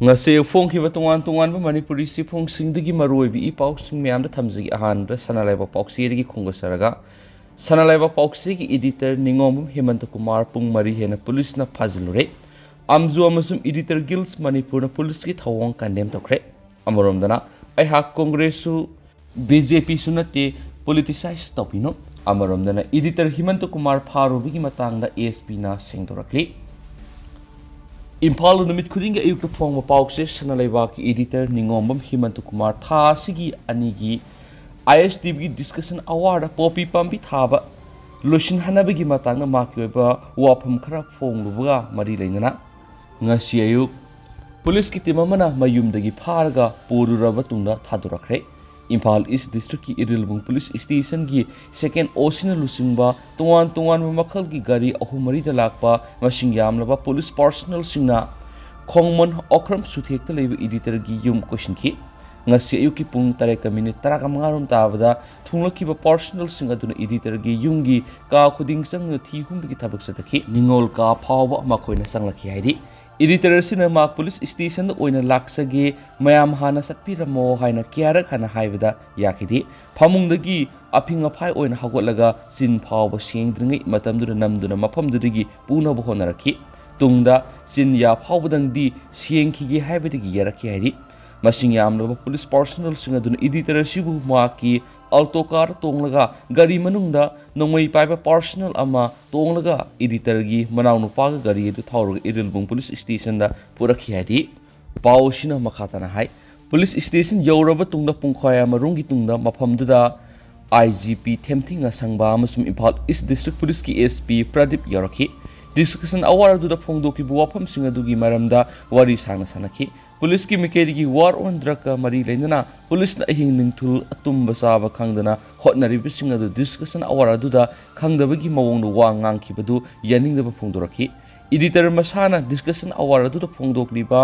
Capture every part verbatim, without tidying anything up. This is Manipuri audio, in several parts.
ꯉꯁꯤ ꯐꯣꯡꯈꯤꯕ ꯇꯣꯉꯥꯟ ꯇꯣꯉꯥꯟꯕ ꯃꯅꯤꯄꯨꯔꯤ ꯆꯦꯐꯣꯡꯁꯤꯡꯗꯒꯤ ꯃꯔꯨꯑꯣꯏꯕ ꯏ ꯄꯥꯎꯁꯤꯡ ꯃꯌꯥꯝꯗ ꯊꯝꯖꯒꯦ꯫ ꯑꯍꯥꯟꯕꯗ ꯁꯅꯥ ꯂꯩꯕꯥꯛ ꯄꯥꯎꯆꯦꯗꯒꯤ ꯈꯣꯡꯗꯥꯖꯔꯒ, ꯁꯅꯥ ꯂꯩꯕꯥꯛ ꯄꯥꯎꯆꯦꯒꯤ editor ꯅꯤꯉꯣꯝꯕꯝ ꯍꯦꯃꯟꯇ ꯀꯨꯃꯥꯔ ꯄꯨꯡ ꯃꯔꯤ ꯍꯦꯟꯅ ꯄꯨꯂꯤꯁꯅ ꯐꯥꯖꯤꯜꯂꯨꯔꯦ꯫ ꯑꯝꯖꯨ ꯑꯃꯁꯨꯡ editor guild ꯃꯅꯤꯄꯨꯔꯅ ꯄꯨꯂꯤꯁꯀꯤ ꯊꯧꯑꯣꯡ condemn ꯇꯧꯈ꯭ꯔꯦ꯫ ꯑꯃꯔꯣꯝꯗꯅ, ꯑꯩꯍꯥꯛ ꯀꯣꯡꯒ꯭ꯔꯦꯁꯁꯨ ꯕꯤ ꯖꯦ ꯄꯤꯁꯨ ꯅꯠꯇꯦ, politicize ꯇꯧꯕꯤꯅꯨ꯫ ꯑꯃꯔꯣꯝꯗꯅ editor ꯍꯤꯃꯟꯇ ꯀꯨꯃꯥꯔ ꯐꯥꯔꯨꯕꯒꯤ ꯃꯇꯥꯡꯗ ꯑꯦꯁ ꯄꯤꯅ ꯁꯦꯡꯗꯣꯔꯛꯂꯤ꯫ ꯏꯝꯐꯥꯜꯗ ꯅꯨꯃꯤꯠ ꯈꯨꯗꯤꯡꯒꯤ ꯑꯌꯨꯛꯇ ꯐꯣꯡꯕ ꯄꯥꯎꯆꯦ ꯁꯅꯥ ꯂꯩꯕꯥꯛꯀꯤ editor ꯅꯤꯉꯣꯝꯕꯝ ꯍꯤꯃꯟꯇ ꯀꯨꯃꯥꯔ ꯊꯥ ꯑꯁꯤꯒꯤ ꯑꯅꯤꯒꯤ ꯑꯥꯏ ꯑꯦꯁ ꯇꯤ ꯚꯤꯒꯤ discussion hourꯗ ꯄꯣꯄꯤ ꯄꯥꯝꯕꯤ ꯊꯥꯕ ꯂꯣꯏꯁꯤꯟꯍꯟꯅꯕꯒꯤ ꯃꯇꯥꯡꯗ ꯃꯍꯥꯛꯀꯤ ꯑꯣꯏꯕ ꯋꯥꯐꯝ ꯈꯔ ꯐꯣꯡꯂꯨꯕꯒ ꯃꯔꯤ ꯂꯩꯅꯅ ꯉꯁꯤ ꯑꯌꯨꯛ ꯄꯨꯂꯤꯁꯀꯤ team ꯑꯃꯅ ꯃꯌꯨꯝꯗꯒꯤ ꯐꯥꯔꯒ ꯄꯨꯔꯨꯔꯕ ꯇꯨꯡꯗ ꯊꯥꯗꯣꯔꯛꯈ꯭ꯔꯦ꯫ Imphal East Districtꯀꯤ Irilbung Police Stationꯒꯤ second O Cꯅ ꯂꯨꯆꯤꯡꯕ ꯇꯣꯉꯥꯟ ꯇꯣꯉꯥꯟꯕ ꯃꯈꯜꯒꯤ ꯒꯥꯔꯤ ꯑꯍꯨꯝ ꯃꯔꯤꯗ ꯂꯥꯛꯄ ꯃꯁꯤꯡ ꯌꯥꯝꯂꯕ ꯄꯨꯂꯤꯁ personnelꯁꯤꯡꯅ ꯈꯣꯡꯃꯟ ꯑꯣꯀ꯭ꯔꯝ ꯁꯨꯊꯦꯛꯇ ꯂꯩꯕ editorꯒꯤ ꯌꯨꯝ ꯀꯣꯏꯁꯤꯟꯈꯤ꯫ ꯉꯁꯤ ꯑꯌꯨꯛꯀꯤ ꯄꯨꯡ ꯇꯔꯦꯠꯀ minute ꯇꯔꯥꯃꯉꯥ ꯔꯣꯝ ꯇꯥꯕꯗ ꯊꯨꯡꯂꯛꯈꯤꯕ personnelꯁꯤꯡ ꯑꯗꯨꯅ editorꯒꯤ ꯌꯨꯝꯒꯤ ꯀꯥ ꯈꯨꯗꯤꯡ ꯆꯪꯗꯨꯅ ꯊꯤ ꯍꯨꯝꯕꯒꯤ ꯊꯕꯛ ꯆꯠꯊꯈꯤ꯫ ꯅꯤꯉꯣꯜ ꯀꯥ ꯐꯥꯎꯕ ꯃꯈꯣꯏꯅ ꯆꯪꯂꯛꯈꯤ ꯍꯥꯏꯔꯤ꯫ Editor ꯑꯁꯤꯅ ꯃꯍꯥꯛ police stationꯗ ꯑꯣꯏꯅ ꯂꯥꯛꯆꯒꯦ, ꯃꯌꯥꯝ ꯍꯥꯟꯅ ꯆꯠꯄꯤꯔꯝꯃꯣ ꯍꯥꯏꯅ ꯀꯌꯥꯔꯛ ꯍꯥꯟꯅ ꯍꯥꯏꯕꯗ ꯌꯥꯈꯤꯗꯦ꯫ ꯐꯃꯨꯡꯗꯒꯤ ꯑꯐꯤꯡ ꯑꯐꯥꯏ ꯑꯣꯏꯅ ꯍꯧꯒꯠꯂꯒ ꯆꯤꯟ ꯐꯥꯎꯕ ꯁꯦꯡꯗ꯭ꯔꯤꯉꯩ ꯃꯇꯝꯗꯨꯗ ꯅꯝꯗꯨꯅ ꯃꯐꯝꯗꯨꯗꯒꯤ ꯄꯨꯅꯕ ꯍꯣꯠꯅꯔꯛꯈꯤ꯫ ꯇꯨꯡꯗ ꯆꯤꯟ ꯌꯥ ꯐꯥꯎꯕꯗꯪꯗꯤ ꯁꯦꯡꯈꯤꯒꯦ ꯍꯥꯏꯕꯗꯒꯤ ꯌꯥꯔꯛꯈꯤ ꯍꯥꯏꯔꯤ꯫ ꯃꯁꯤꯡ ꯌꯥꯝꯂꯕ police personnelꯁꯤꯡ ꯑꯗꯨꯅ editor ꯑꯁꯤꯕꯨ ꯃꯍꯥꯛꯀꯤ Alto car ꯇꯣꯡꯂꯒ ꯒꯥꯔꯤ ꯃꯅꯨꯡꯗ ꯅꯣꯡꯃꯩ ꯄꯥꯏꯕ personnel ꯑꯃ ꯇꯣꯡꯂꯒ editorꯒꯤ ꯃꯅꯥꯎꯅꯨꯄꯥꯒ ꯒꯥꯔꯤ ꯑꯗꯨ ꯊꯧꯔꯒ ꯏꯔꯤꯜꯕꯨꯡ police stationꯗ ꯄꯨꯔꯛꯈꯤ ꯍꯥꯏꯔꯤ꯫ ꯄꯥꯎ ꯑꯁꯤꯅ ꯃꯈꯥ ꯇꯥꯅ ꯍꯥꯏ, police station ꯌꯧꯔꯕ ꯇꯨꯡꯗ ꯄꯨꯡꯈꯥꯏ ꯑꯃꯔꯣꯝꯒꯤ ꯇꯨꯡꯗ ꯃꯐꯝꯗꯨꯗ ꯑꯥꯏ ꯖꯤ ꯄꯤ ꯊꯦꯝꯊꯤꯡ ꯑꯁꯪꯕ ꯑꯃꯁꯨꯡ Imphal East District Policeꯀꯤ S P Pradeep ꯌꯧꯔꯛꯈꯤ꯫ Discussion hour ꯑꯗꯨꯗ ꯐꯣꯡꯗꯣꯛꯈꯤꯕ ꯋꯥꯐꯝꯁꯤꯡ ꯑꯗꯨꯒꯤ ꯃꯔꯝꯗ ꯋꯥꯔꯤ ꯁꯥꯡꯅ ꯁꯥꯟꯅꯈꯤ꯫ ꯄꯨꯂꯤꯁꯀꯤ ꯃꯥꯏꯀꯩꯗꯒꯤ war on drugꯀ ꯃꯔꯤ ꯂꯩꯅꯅ ꯄꯨꯂꯤꯁꯅ ꯑꯍꯤꯡ ꯅꯨꯡꯊꯤꯜ ꯑꯇꯨꯝꯕ ꯆꯥꯕ ꯈꯪꯗꯅ ꯍꯣꯠꯅꯔꯤꯕꯁꯤꯡ ꯑꯗꯨ discussion hour ꯑꯗꯨꯗ ꯈꯪꯗꯕꯒꯤ ꯃꯑꯣꯡꯗ ꯋꯥ ꯉꯥꯡꯈꯤꯕꯗꯨ ꯌꯥꯅꯤꯡꯗꯕ ꯐꯣꯡꯗꯣꯔꯛꯈꯤ꯫ Editor ꯃꯁꯥꯅ discussion hour ꯑꯗꯨꯗ ꯐꯣꯡꯗꯣꯛꯂꯤꯕ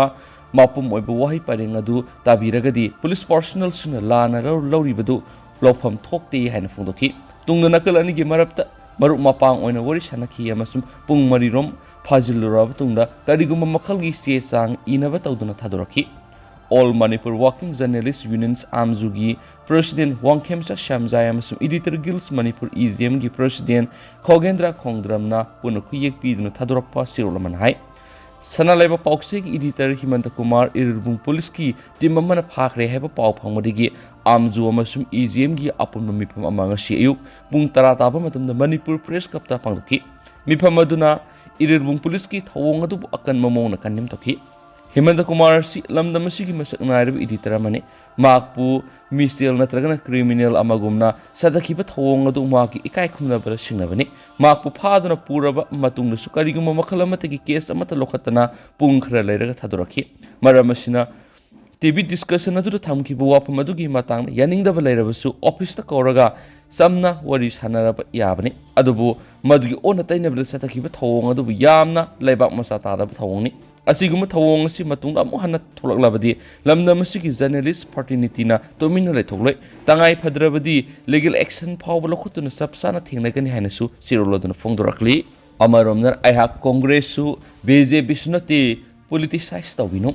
ꯃꯄꯨꯝ ꯑꯣꯏꯕ ꯋꯥꯍꯩ ꯄꯔꯦꯡ ꯑꯗꯨ ꯇꯥꯕꯤꯔꯒꯗꯤ ꯄꯨꯂꯤꯁ personnelꯁꯤꯡꯅ ꯂꯥꯟꯅ ꯂꯧ-, ꯂꯧꯔꯤꯕꯗꯨ ꯂꯧꯐꯝ ꯊꯣꯛꯇꯦ ꯍꯥꯏꯅ ꯐꯣꯡꯗꯣꯛꯈꯤ꯫ ꯇꯨꯡꯗ ꯅꯥꯀꯜ ꯑꯅꯤꯒꯤ ꯃꯔꯛꯇ ꯃꯔꯨꯞ ꯃꯄꯥꯡ ꯑꯣꯏꯅ ꯋꯥꯔꯤ ꯁꯥꯟꯅꯈꯤ ꯑꯃꯁꯨꯡ ꯄꯨꯡ ꯃꯔꯤ ꯔꯣꯝ ꯐꯥꯖꯤꯜꯂꯨꯔꯕ ꯃꯇꯨꯡꯗ ꯀꯔꯤꯒꯨꯝꯕ ꯃꯈꯜꯒꯤ ꯆꯦ ꯆꯥꯡ ꯏꯅꯕ ꯇꯧꯗꯨꯅ ꯊꯥꯗꯣꯔꯛꯈꯤ꯫ All Manipur Working Journalist Unions, ꯑꯥꯝꯖꯨꯒꯤ President Wangkhemcha Shyamjai ꯑꯃꯁꯨꯡ Editor Guilds Manipur, E G ꯑꯦꯝꯒꯤ President ꯈꯣꯒꯦꯟꯗ꯭ꯔ ꯈꯣꯡꯗ꯭ꯔꯝꯅ ꯄꯨꯟꯅ ꯈꯨꯌꯦꯛ ꯄꯤꯗꯨꯅ ꯊꯥꯗꯣꯔꯛꯄ ꯆꯦꯔꯣꯜ ꯑꯃꯅ ꯍꯥꯏ꯫ ꯁꯅꯥ ꯂꯩꯕꯥꯛ ꯄꯥꯎꯆꯦꯒꯤ editor ꯍꯤꯃꯟꯇ ꯀꯨꯃꯥꯔ ꯏꯔꯤꯜꯕꯨꯡ ꯄꯨꯂꯤꯁꯀꯤ team ꯑꯃꯅ ꯐꯥꯈ꯭ꯔꯦ ꯍꯥꯏꯕ ꯄꯥꯎ ꯐꯪꯕꯗꯒꯤ ꯑꯥꯝꯖꯨ ꯑꯃꯁꯨꯡ ꯏ ꯖꯤ ꯑꯦꯝꯒꯤ ꯑꯄꯨꯟꯕ ꯃꯤꯐꯝ ꯑꯃ ꯉꯁꯤ ꯑꯌꯨꯛ ꯄꯨꯡ ꯇꯔꯥ ꯇꯥꯕ ꯃꯇꯝꯗ ꯃꯅꯤꯄꯨꯔ Press Clubꯇ ꯄꯥꯡꯊꯣꯛꯈꯤ꯫ ꯃꯤꯐꯝ ꯑꯗꯨꯅ ꯏꯔꯤꯜꯕꯨꯡ ꯄꯨꯂꯤꯁꯀꯤ ꯊꯧꯑꯣꯡ ꯑꯗꯨꯕꯨ ꯑꯀꯟꯕ ꯃꯑꯣꯡꯗ condemn ꯇꯧꯈꯤ꯫ ꯍꯤꯃꯟꯇ ꯀꯨꯃꯥꯔ ꯑꯁꯤ ꯂꯝꯗꯝ ꯑꯁꯤꯒꯤ ꯃꯁꯛ ꯅꯥꯏꯔꯕ editor ꯑꯃꯅꯤ꯫ ꯃꯍꯥꯛꯄꯨ ꯃꯤꯁꯦꯜ ꯅꯠꯇ꯭ꯔꯒꯅ criminal ꯑꯃꯒꯨꯝꯅ ꯁꯥꯊꯤꯕ ꯊꯧꯑꯣꯡ ꯑꯗꯨ ꯃꯍꯥꯛꯀꯤ ꯏꯀꯥꯏ ꯈꯨꯝꯅꯕꯗ ꯁꯤꯡꯅꯕꯅꯤ꯫ ꯃꯍꯥꯛꯄꯨ ꯐꯥꯗꯨꯅ ꯄꯨꯔꯕ ꯃꯇꯨꯡꯗꯁꯨ ꯀꯔꯤꯒꯨꯝꯕ ꯃꯈꯜ ꯑꯃꯠꯇꯒꯤ case ꯑꯃꯠꯇ ꯂꯧꯈꯠꯇꯅ ꯄꯨꯡ ꯈꯔ ꯂꯩꯔꯒ ꯊꯥꯗꯣꯔꯛꯈꯤ꯫ ꯃꯔꯝ ꯑꯁꯤꯅ ꯇꯤ ꯚꯤ discussion ꯑꯗꯨꯗ ꯊꯝꯈꯤꯕ ꯋꯥꯐꯝ ꯑꯗꯨꯒꯤ ꯃꯇꯥꯡꯗ ꯌꯥꯅꯤꯡꯗꯕ ꯂꯩꯔꯕꯁꯨ officeꯇ ꯀꯧꯔꯒ ꯆꯝꯅ ꯋꯥꯔꯤ ꯁꯥꯟꯅꯔꯕ ꯌꯥꯕꯅꯤ꯫ ꯑꯗꯨꯕꯨ ꯃꯗꯨꯒꯤ ꯑꯣꯟꯅ ꯇꯩꯅꯕꯗ ꯆꯠꯊꯈꯤꯕ ꯊꯧꯑꯣꯡ ꯑꯗꯨꯕꯨ ꯌꯥꯝꯅ ꯂꯩꯕꯥꯛ ꯃꯆꯥ ꯇꯥꯗꯕ ꯊꯧꯑꯣꯡꯅꯤ꯫ ꯑꯁꯤꯒꯨꯝꯕ ꯊꯧꯑꯣꯡ ꯑꯁꯤ ꯃꯇꯨꯡꯗ ꯑꯃꯨꯛ ꯍꯟꯅ ꯊꯣꯛꯂꯛꯂꯕꯗꯤ ꯂꯝꯗꯝ ꯑꯁꯤꯒꯤ journalist fraternity ꯇꯨꯃꯤꯟꯅ ꯂꯩꯊꯣꯛꯂꯣꯏ꯫ ꯇꯉꯥꯏ ꯐꯗ꯭ꯔꯕꯗꯤ legal action ꯐꯥꯎꯕ ꯂꯧꯈꯠꯇꯨꯅ ꯆꯞ ꯆꯥꯅ ꯊꯦꯡꯅꯒꯅꯤ ꯍꯥꯏꯅꯁꯨ ꯆꯦꯔꯣꯜ ꯑꯗꯨꯅ ꯐꯣꯡꯗꯣꯔꯛꯂꯤ꯫ ꯑꯃꯔꯣꯝꯗ ꯑꯩꯍꯥꯛ ꯀꯣꯡꯒ꯭ꯔꯦꯁꯁꯨ ꯕꯤ ꯖꯦ ꯄꯤꯁꯨ ꯅꯠꯇꯦ, politicize ꯇꯧꯕꯤꯅꯨ꯫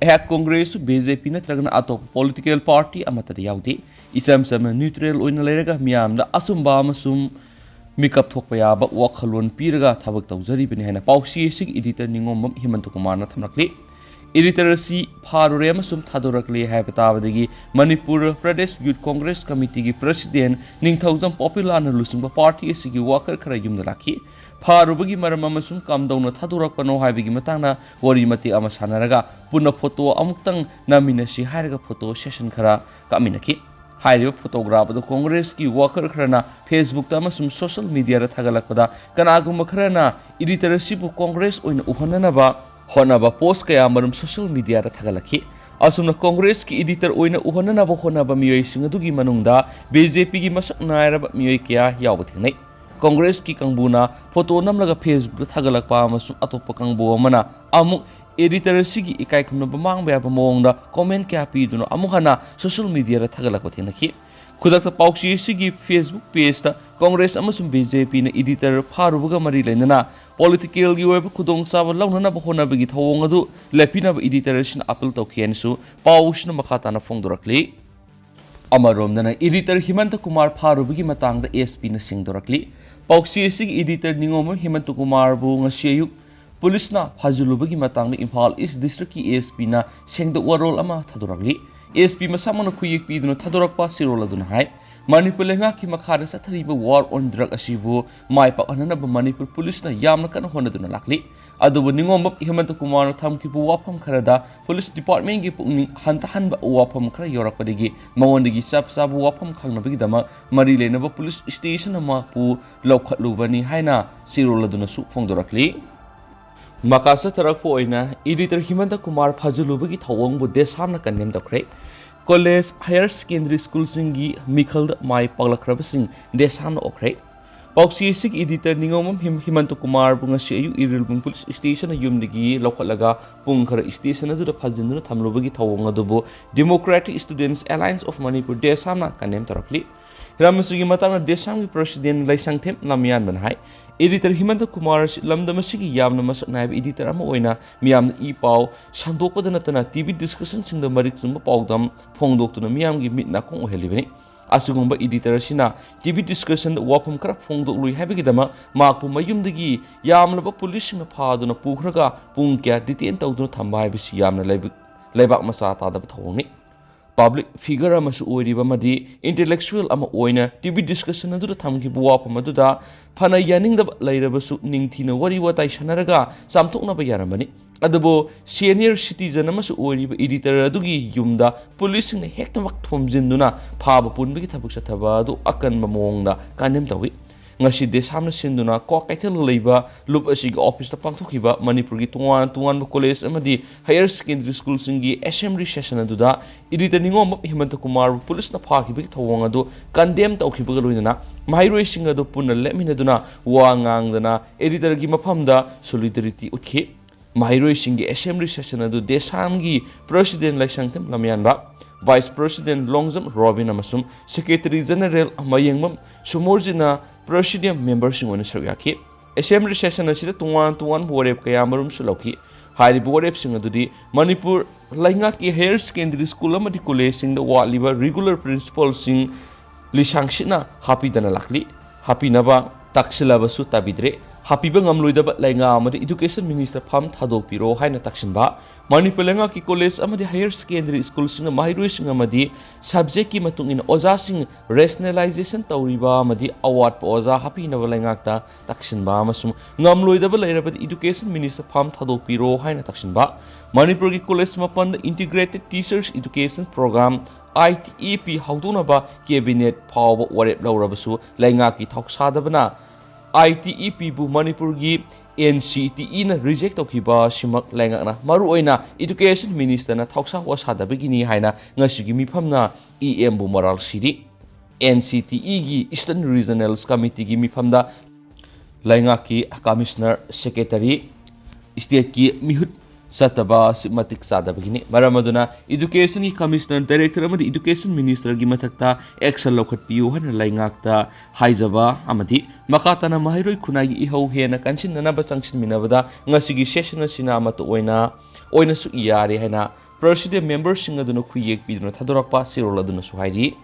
ꯑꯩꯍꯥꯛ ꯀꯣꯡꯒ꯭ꯔꯦꯁꯁꯨ ꯕꯤ ꯖꯦ ꯄꯤ ꯅꯠꯇ꯭ꯔꯒꯅ ꯑꯇꯣꯞꯄ political party ꯑꯃꯠꯇꯗ ꯌꯥꯎꯗꯦ꯫ ꯏꯆꯝ ꯆꯝꯅ neutral ꯑꯣꯏꯅ ꯂꯩꯔꯒ ꯃꯤꯌꯥꯝꯗ ꯑꯆꯨꯝꯕ ꯑꯃꯁꯨꯡ ꯃꯤꯀꯞ ꯊꯣꯛꯄ ꯌꯥꯕ ꯋꯥꯈꯜꯂꯣꯟ ꯄꯤꯔꯒ ꯊꯕꯛ ꯇꯧꯖꯔꯤꯕꯅꯤ ꯍꯥꯏꯅ ꯄꯥꯎꯆꯦ ꯑꯁꯤꯒꯤ editor ꯅꯤꯉꯣꯝꯕꯝ ꯍꯦꯃꯟꯇ ꯀꯨꯃꯥꯔꯅ ꯊꯝꯂꯛꯂꯤ꯫ Editor ꯑꯁꯤ ꯐꯥꯔꯨꯔꯦ ꯑꯃꯁꯨꯡ ꯊꯥꯗꯣꯔꯛꯂꯦ ꯍꯥꯏꯕ ꯇꯥꯕꯗꯒꯤ ꯃꯅꯤꯄꯨꯔ ꯄ꯭ꯔꯗꯦꯁ ꯌꯨꯊ ꯀꯣꯡꯒ꯭ꯔꯦꯁ ꯀꯃꯤꯇꯤꯒꯤ president ꯅꯤꯡꯊꯧꯖꯝ ꯄꯣꯄꯤꯂꯥꯅ ꯂꯨꯆꯤꯡꯕ party ꯑꯁꯤꯒꯤ worker ꯈꯔ ꯌꯨꯝꯗ ꯂꯥꯛꯈꯤ꯫ ꯐꯥꯔꯨꯕꯒꯤ ꯃꯔꯝ ꯑꯃꯁꯨꯡ ꯀꯝꯗꯧꯅ ꯊꯥꯗꯣꯔꯛꯄꯅꯣ ꯍꯥꯏꯕꯒꯤ ꯃꯇꯥꯡꯗ ꯋꯥꯔꯤ ꯃꯇꯦꯛ ꯑꯃ ꯁꯥꯟꯅꯔꯒ ꯄꯨꯟꯅ photo ꯑꯃꯨꯛꯇꯪ ꯅꯝꯃꯤꯟꯅꯁꯤ ꯍꯥꯏꯔꯒ photo session ꯈꯔ ꯀꯥꯞꯃꯤꯟꯅꯈꯤ꯫ ꯍꯥꯏꯔꯤꯕ photograph ꯑꯗꯨ ꯀꯣꯡꯒ꯭ꯔꯦꯁꯀꯤ worker ꯈꯔꯅ Facebookꯇ ꯑꯃꯁꯨꯡ social mediaꯗ ꯊꯥꯒꯠꯂꯛꯄꯗ ꯀꯅꯥꯒꯨꯝꯕ ꯈꯔꯅ editor ꯑꯁꯤꯕꯨ ꯀꯣꯡꯒ꯭ꯔꯦꯁ ꯑꯣꯏꯅ ꯎꯍꯟꯅꯅꯕ ꯍꯣꯠꯅꯕ post ꯀꯌꯥ ꯃꯔꯨꯝ social mediaꯗ ꯊꯥꯒꯠꯂꯛꯈꯤ꯫ ꯑꯁꯨꯝꯅ ꯀꯣꯡꯒ꯭ꯔꯦꯁꯀꯤ editor ꯑꯣꯏꯅ ꯎꯍꯟꯅꯅꯕ ꯍꯣꯠꯅꯕ ꯃꯤꯑꯣꯏꯁꯤꯡ ꯑꯗꯨꯒꯤ ꯃꯅꯨꯡꯗ ꯕꯤ ꯖꯦ ꯄꯤꯒꯤ ꯃꯁꯛ ꯅꯥꯏꯔꯕ ꯃꯤꯑꯣꯏ ꯀꯌꯥ ꯌꯥꯎꯕ ꯊꯦꯡꯅꯩ꯫ ꯀꯣꯡꯒ꯭ꯔꯦꯁꯀꯤ ꯀꯥꯡꯕꯨꯅ photo ꯅꯝꯂꯒ Facebookꯇ ꯊꯥꯒꯠꯂꯛꯄ ꯑꯃꯁꯨꯡ ꯑꯇꯣꯞꯄ ꯀꯥꯡꯕꯨ ꯑꯃꯅ ꯑꯃꯨꯛ editor ꯑꯁꯤꯒꯤ ꯏꯀꯥꯏ ꯈꯨꯝꯅꯕ ꯃꯥꯡꯕ ꯌꯥꯕ ꯃꯑꯣꯡꯗ comment ꯀꯌꯥ ꯄꯤꯗꯨꯅ ꯑꯃꯨꯛ ꯍꯟꯅ social mediaꯗ ꯊꯥꯒꯠꯂꯛꯄ ꯊꯦꯡꯅꯈꯤ꯫ ꯈꯨꯗꯛꯇ ꯄꯥꯎꯆꯦ ꯑꯁꯤꯒꯤ Facebook pageꯇ ꯀꯣꯡꯒ꯭ꯔꯦꯁ ꯑꯃꯁꯨꯡ BJPꯅ editor ꯐꯥꯔꯨꯕꯒ ꯃꯔꯤ ꯂꯩꯅꯅ politicalꯒꯤ ꯑꯣꯏꯕ ꯈꯨꯗꯣꯡꯆꯥꯕ ꯂꯧꯅꯅꯕ ꯍꯣꯠꯅꯕꯒꯤ ꯊꯧꯑꯣꯡ ꯑꯗꯨ ꯂꯦꯞꯄꯤꯅꯕ editor ꯑꯁꯤꯅ appeal ꯇꯧꯈꯤ ꯍꯥꯏꯅꯁꯨ ꯄꯥꯎꯁꯤꯅ ꯃꯈꯥ ꯇꯥꯅ ꯐꯣꯡꯗꯣꯔꯛꯂꯤ꯫ ꯑꯃꯔꯣꯝꯗꯅ editor ꯍꯤꯃꯟꯇ ꯀꯨꯃꯥꯔ ꯐꯥꯔꯨꯕꯒꯤ ꯃꯇꯥꯡꯗ SPꯅ ꯁꯦꯡꯗꯣꯔꯛꯂꯤ꯫ ꯄꯥꯎꯆꯦ ꯑꯁꯤꯒꯤ editor ꯅꯤꯉꯣꯝꯕꯝ ꯍꯤꯃꯟꯇ ꯀꯨꯃꯥꯔꯕꯨ ꯉꯁꯤ ꯑꯌꯨꯛ ꯄꯨꯂꯤꯁꯅ ꯐꯥꯖꯤꯜꯂꯨꯕꯒꯤ ꯃꯇꯥꯡꯗ ꯏꯝꯐꯥꯜ East Districtꯀꯤ ASPꯅ ꯁꯦꯡꯗꯣꯛ ꯋꯥꯔꯣꯜ ꯑꯃ ꯊꯥꯗꯣꯔꯛꯂꯤ꯫ SP ꯃꯁꯥꯃꯛꯅ ꯈꯨꯌꯦꯛ ꯄꯤꯗꯨꯅ ꯊꯥꯗꯣꯔꯛꯄ ꯆꯦꯔꯣꯜ ꯑꯗꯨꯅ ꯍꯥꯏ, ꯃꯅꯤꯄꯨꯔ ꯂꯩꯉꯥꯛꯀꯤ ꯃꯈꯥꯗ ꯆꯠꯊꯔꯤꯕ war on drug ꯑꯁꯤꯕꯨ ꯃꯥꯏ ꯄꯥꯛꯍꯟꯅꯕ ꯃꯅꯤꯄꯨꯔ ꯄꯨꯂꯤꯁꯅ ꯌꯥꯝꯅ ꯀꯟꯅ ꯍꯣꯠꯅꯗꯨꯅ ꯂꯥꯛꯂꯤ꯫ ꯑꯗꯨꯕꯨ ꯅꯤꯉꯣꯝꯕꯝ ꯍꯤꯃꯟꯇ ꯀꯨꯃꯥꯔꯅ ꯊꯝꯈꯤꯕ ꯋꯥꯐꯝ ꯈꯔꯗ ꯄꯨꯂꯤꯁ departmentꯀꯤ ꯄꯨꯛꯅꯤꯡ ꯍꯟꯊꯍꯟꯕ ꯋꯥꯐꯝ ꯈꯔ ꯌꯥꯎꯔꯛꯄꯗꯒꯤ ꯃꯉꯣꯟꯗꯒꯤ ꯆꯞ ꯆꯥꯕ ꯋꯥꯐꯝ ꯈꯪꯅꯕꯒꯤꯗꯃꯛ ꯃꯔꯤ ꯂꯩꯅꯕ ꯄꯨꯂꯤꯁ stationꯅ ꯃꯍꯥꯛꯄꯨ ꯂꯧꯈꯠꯂꯨꯕꯅꯤ ꯍꯥꯏꯅ ꯆꯦꯔꯣꯜ ꯑꯗꯨꯅꯁꯨ ꯐꯣꯡꯗꯣꯔꯛꯂꯤ꯫ ꯃꯈꯥ ꯆꯠꯊꯔꯛꯄ ꯑꯣꯏꯅ editor ꯍꯤꯃꯟꯇ ꯀꯨꯃꯥꯔ ꯐꯥꯖꯤꯜꯂꯨꯕꯒꯤ ꯊꯧꯑꯣꯡꯕꯨ ꯗꯦꯁꯥꯝꯅ condemn ꯇꯧꯈ꯭ꯔꯦ꯫ College, higher secondary schoolꯁꯤꯡꯒꯤ ꯃꯤꯈꯜꯗ ꯃꯥꯏ ꯄꯥꯛꯂꯛꯈ꯭ꯔꯕꯁꯤꯡ ꯗꯦꯁꯥꯝꯅ ꯑꯣꯛꯈ꯭ꯔꯦ꯫ ꯄꯥꯎꯆꯦ ꯑꯁꯤꯒꯤ editor ꯅꯤꯉꯣꯝꯕꯝ ꯍꯤꯝ-, ꯍꯤꯃꯟꯇ ꯀꯨꯃꯥꯔꯕꯨ ꯉꯁꯤ ꯑꯌꯨꯛ ꯏꯔꯤꯜꯕꯨꯡ ꯄꯨꯂꯤꯁ stationꯅ ꯌꯨꯝꯗꯒꯤ ꯂꯧꯈꯠꯂꯒ ꯄꯨꯡ ꯈꯔ station ꯑꯗꯨꯗ ꯐꯥꯖꯤꯟꯗꯨꯅ ꯊꯝꯂꯨꯕꯒꯤ ꯊꯧꯑꯣꯡ ꯑꯗꯨꯕꯨ Democratic Students Alliance of Manipur ꯗꯦꯁꯥꯝꯅ condemn ꯇꯧꯔꯛꯂꯤ꯫ ꯍꯤꯔꯝ ꯑꯁꯤꯒꯤ ꯃꯇꯥꯡꯗ ꯗꯦꯁꯥꯝꯒꯤ president ꯂꯩꯁꯪꯊꯦꯝ ꯂꯝꯌꯥꯟꯕꯅ ꯍꯥꯏ, editor ꯍꯤꯃꯟꯇ ꯀꯨꯃꯥꯔ ꯑꯁꯤ ꯂꯝꯗꯝ ꯑꯁꯤꯒꯤ ꯌꯥꯝꯅ ꯃꯁꯛ ꯅꯥꯏꯕ editor ꯑꯃ ꯑꯣꯏꯅ ꯃꯤꯌꯥꯝꯅ ꯏ ꯄꯥꯎ ꯁꯟꯗꯣꯛꯄꯗ ꯅꯠꯇꯅ TV discussionꯁꯤꯡꯗ ꯃꯔꯤꯛ ꯆꯨꯝꯕ ꯄꯥꯎꯗꯝ ꯐꯣꯡꯗꯣꯛꯇꯨꯅ ꯃꯤꯌꯥꯝꯒꯤ ꯃꯤꯠ ꯅꯥꯀꯣꯡ ꯑꯣꯏꯍꯜꯂꯤꯕꯅꯤ꯫ ꯑꯁꯤꯒꯨꯝꯕ editor ꯑꯁꯤꯅ TV discussionꯗ ꯋꯥꯐꯝ ꯈꯔ ꯐꯣꯡꯗꯣꯛꯂꯨꯏ ꯍꯥꯏꯕꯒꯤꯗꯃꯛ ꯃꯍꯥꯛꯄꯨ ꯃꯌꯨꯝꯗꯒꯤ ꯌꯥꯝꯂꯕ ꯄꯨꯂꯤꯁꯁꯤꯡꯅ ꯐꯥꯗꯨꯅ ꯄꯨꯈ꯭ꯔꯒ ꯄꯨꯡ ꯀꯌꯥ detain ꯇꯧꯗꯨꯅ ꯊꯝꯕ ꯍꯥꯏꯕꯁꯤ ꯌꯥꯝꯅ ꯂꯩꯕ-, ꯂꯩꯕꯥꯛ ꯃꯆꯥ ꯇꯥꯗꯕ ꯊꯧꯑꯣꯡꯅꯤ꯫ Public figure ꯑꯃꯁꯨ ꯑꯣꯏꯔꯤꯕ ꯑꯃꯗꯤ intellectual ꯑꯃ ꯑꯣꯏꯅ TV discussion ꯑꯗꯨꯗ ꯊꯝꯈꯤꯕ ꯋꯥꯐꯝ ꯑꯗꯨꯗ ꯐꯅ ꯌꯥꯅꯤꯡꯗꯕ ꯂꯩꯔꯕꯁꯨ ꯅꯤꯡꯊꯤꯅ ꯋꯥꯔꯤ ꯋꯥꯇꯥꯏ ꯁꯥꯟꯅꯔꯒ ꯆꯥꯝꯊꯣꯛꯅꯕ ꯌꯥꯔꯝꯕꯅꯤ꯫ ꯑꯗꯨꯕꯨ senior citizen ꯑꯃꯁꯨ ꯑꯣꯏꯔꯤꯕ editor ꯑꯗꯨꯒꯤ ꯌꯨꯝꯗ ꯄꯨꯂꯤꯁꯁꯤꯡꯅ ꯍꯦꯛꯇꯃꯛ ꯊꯣꯝꯖꯤꯟꯗꯨꯅ ꯐꯥꯕ ꯄꯨꯟꯕꯒꯤ ꯊꯕꯛ ꯆꯠꯊꯕ ꯑꯗꯨ ꯑꯀꯟꯕ ꯃꯑꯣꯡꯗ condemn ꯇꯧꯏ꯫ ꯉꯁꯤ ꯗꯦꯁꯥꯝꯅ ꯁꯤꯟꯗꯨꯅ ꯀ꯭ꯋꯥꯀꯩꯊꯦꯜꯗ ꯂꯩꯕ ꯂꯨꯞ ꯑꯁꯤꯒꯤ officeꯇ ꯄꯥꯡꯊꯣꯛꯈꯤꯕ ꯃꯅꯤꯄꯨꯔꯒꯤ ꯇꯣꯉꯥꯟ ꯇꯣꯉꯥꯟꯕ college ꯑꯃꯗꯤ higher secondary schoolꯁꯤꯡꯒꯤ assembly session ꯑꯗꯨꯗ editor ꯅꯤꯉꯣꯝꯕꯝ ꯍꯦꯃꯟꯇ ꯀꯨꯃꯥꯔꯕꯨ ꯄꯨꯂꯤꯁꯅ ꯐꯥꯈꯤꯕꯒꯤ ꯊꯧꯑꯣꯡ ꯑꯗꯨ condemn ꯇꯧꯈꯤꯕꯒ ꯂꯣꯏꯅꯅ ꯃꯍꯩꯔꯣꯏꯁꯤꯡ ꯑꯗꯨ ꯄꯨꯟꯅ ꯂꯦꯞꯃꯤꯟꯅꯗꯨꯅ ꯋꯥ ꯉꯥꯡꯗꯅ editorꯒꯤ ꯃꯐꯝꯗ solidarity ꯎꯠꯈꯤ꯫ ꯃꯍꯩꯔꯣꯏꯁꯤꯡꯒꯤ assembly session ꯑꯗꯨ ꯗꯦꯁꯥꯝꯒꯤ president ꯂꯩꯁꯪꯊꯦꯝ ꯂꯝꯌꯥꯟꯕ, Vice President Longjam robin ꯑꯃꯁꯨꯡ Secretary General ꯃꯌꯦꯡꯕꯝ ꯁꯨꯃꯣꯔꯖꯤꯠꯅ Presidium memberꯁꯤꯡ ꯑꯣꯏꯅ ꯁꯔꯨꯛ ꯌꯥꯈꯤ꯫ Assembly session ꯑꯁꯤꯗ ꯇꯣꯉꯥꯟ ꯇꯣꯉꯥꯟꯕ ꯋꯥꯔꯦꯞ ꯀꯌꯥ ꯃꯔꯨꯝꯁꯨ ꯂꯧꯈꯤ꯫ ꯍꯥꯏꯔꯤꯕ ꯋꯥꯔꯦꯞꯁꯤꯡ ꯑꯗꯨꯗꯤ ꯃꯅꯤꯄꯨꯔ ꯂꯩꯉꯥꯛꯀꯤ higher secondary school ꯑꯃꯗꯤ collegeꯁꯤꯡꯗ ꯋꯥꯠꯂꯤꯕ regular principalꯁꯤꯡ ꯂꯤꯁꯥꯡꯁꯤꯠꯅ ꯍꯥꯞꯄꯤꯗꯅ ꯂꯥꯛꯂꯤ꯫ ꯍꯥꯞꯄꯤꯅꯕ ꯇꯥꯛꯁꯤꯜꯂꯕꯁꯨ ꯇꯥꯕꯤꯗ꯭ꯔꯦ꯫ ꯍꯥꯞꯄꯤꯕ ꯉꯝꯂꯣꯏꯗꯕ ꯂꯩꯉꯥꯛ ꯑꯃꯗ Education Minister ꯐꯝ ꯊꯥꯗꯣꯛꯄꯤꯔꯣ ꯍꯥꯏꯅ ꯇꯥꯛꯁꯤꯟꯕ꯫ ꯃꯅꯤꯄꯨꯔ ꯂꯩꯉꯥꯛꯀꯤ college ꯑꯃꯗꯤ higher secondary schoolꯁꯤꯡꯅ ꯃꯍꯩꯔꯣꯏꯁꯤꯡ ꯑꯃꯗꯤ subjectꯀꯤ ꯃꯇꯨꯡ ꯏꯟꯅ ꯑꯣꯖꯥꯁꯤꯡ rationalization ꯇꯧꯔꯤꯕ ꯑꯃꯗꯤ ꯑꯋꯥꯠꯄ ꯑꯣꯖꯥ ꯍꯥꯞꯄꯤꯅꯕ ꯂꯩꯉꯥꯛꯇ ꯇꯥꯛꯁꯤꯟꯕ ꯑꯃꯁꯨꯡ ꯉꯝꯂꯣꯏꯗꯕ ꯂꯩꯔꯕꯗꯤ Education Minister ꯐꯝ ꯊꯥꯗꯣꯛꯄꯤꯔꯣ ꯍꯥꯏꯅ ꯇꯥꯛꯁꯤꯟꯕ꯫ ꯃꯅꯤꯄꯨꯔꯒꯤ college ꯃꯥꯄꯟꯗ Integrated Teachers Education Program, ITEP ꯍꯧꯗꯣꯛꯅꯕ cabinet ꯐꯥꯎꯕ ꯋꯥꯔꯦꯞ ꯂꯧꯔꯕꯁꯨ ꯂꯩꯉꯥꯛꯀꯤ ꯊꯧꯁꯥꯗꯕꯅ ITEPꯕꯨ ꯃꯅꯤꯄꯨꯔꯒꯤ NCTEꯅ reject ꯇꯧꯈꯤꯕ ꯑꯁꯤꯃꯛ ꯂꯩꯉꯥꯛꯅ ꯃꯔꯨꯑꯣꯏꯅ Education Ministerꯅ ꯊꯧꯁꯥ ꯋꯥꯁꯥꯗꯕꯒꯤꯅꯤ ꯍꯥꯏꯅ ꯉꯁꯤꯒꯤ ꯃꯤꯐꯝꯅ EMꯕꯨ ꯃꯔꯥꯜ ꯁꯤꯔꯤ꯫ NCTEꯒꯤ Eastern Regional Committeeꯒꯤ ꯃꯤꯐꯝꯗ ꯂꯩꯉꯥꯛꯀꯤ Commissioner, Secretary, stateꯀꯤ ꯃꯤꯍꯨꯠ ꯆꯠꯇꯕ ꯑꯁꯤ ꯃꯇꯤꯛ ꯆꯥꯗꯕꯒꯤꯅꯤ꯫ ꯃꯔꯝ ꯑꯗꯨꯅ Educationꯒꯤ Commissioner, Director ꯑꯃꯗꯤ Education Ministerꯒꯤ ꯃꯊꯛꯇ action ꯂꯧꯈꯠꯄꯤꯌꯨ ꯍꯥꯏꯅ ꯂꯩꯉꯥꯛꯇ ꯍꯥꯏꯖꯕ ꯑꯃꯗꯤ ꯃꯈꯥ ꯇꯥꯅ ꯃꯍꯩꯔꯣꯏ ꯈꯨꯟꯅꯥꯏꯒꯤ ꯏꯍꯧ ꯍꯦꯟꯅ ꯀꯟꯁꯤꯟꯅꯅꯕ ꯆꯪꯁꯤꯟꯃꯤꯟꯅꯕꯗ ꯉꯁꯤꯒꯤ session ꯑꯁꯤꯅ ꯑꯃꯠꯇ ꯑꯣꯏꯅ, ꯑꯣꯏꯅꯁꯨ ꯌꯥꯔꯦ ꯍꯥꯏꯅ Presidium memberꯁꯤꯡ ꯑꯗꯨꯅ ꯈꯨꯌꯦꯛ ꯄꯤꯗꯨꯅ ꯊꯥꯗꯣꯔꯛꯄ ꯆꯦꯔꯣꯜ ꯑꯗꯨꯅꯁꯨ ꯍꯥꯏꯔꯤ꯫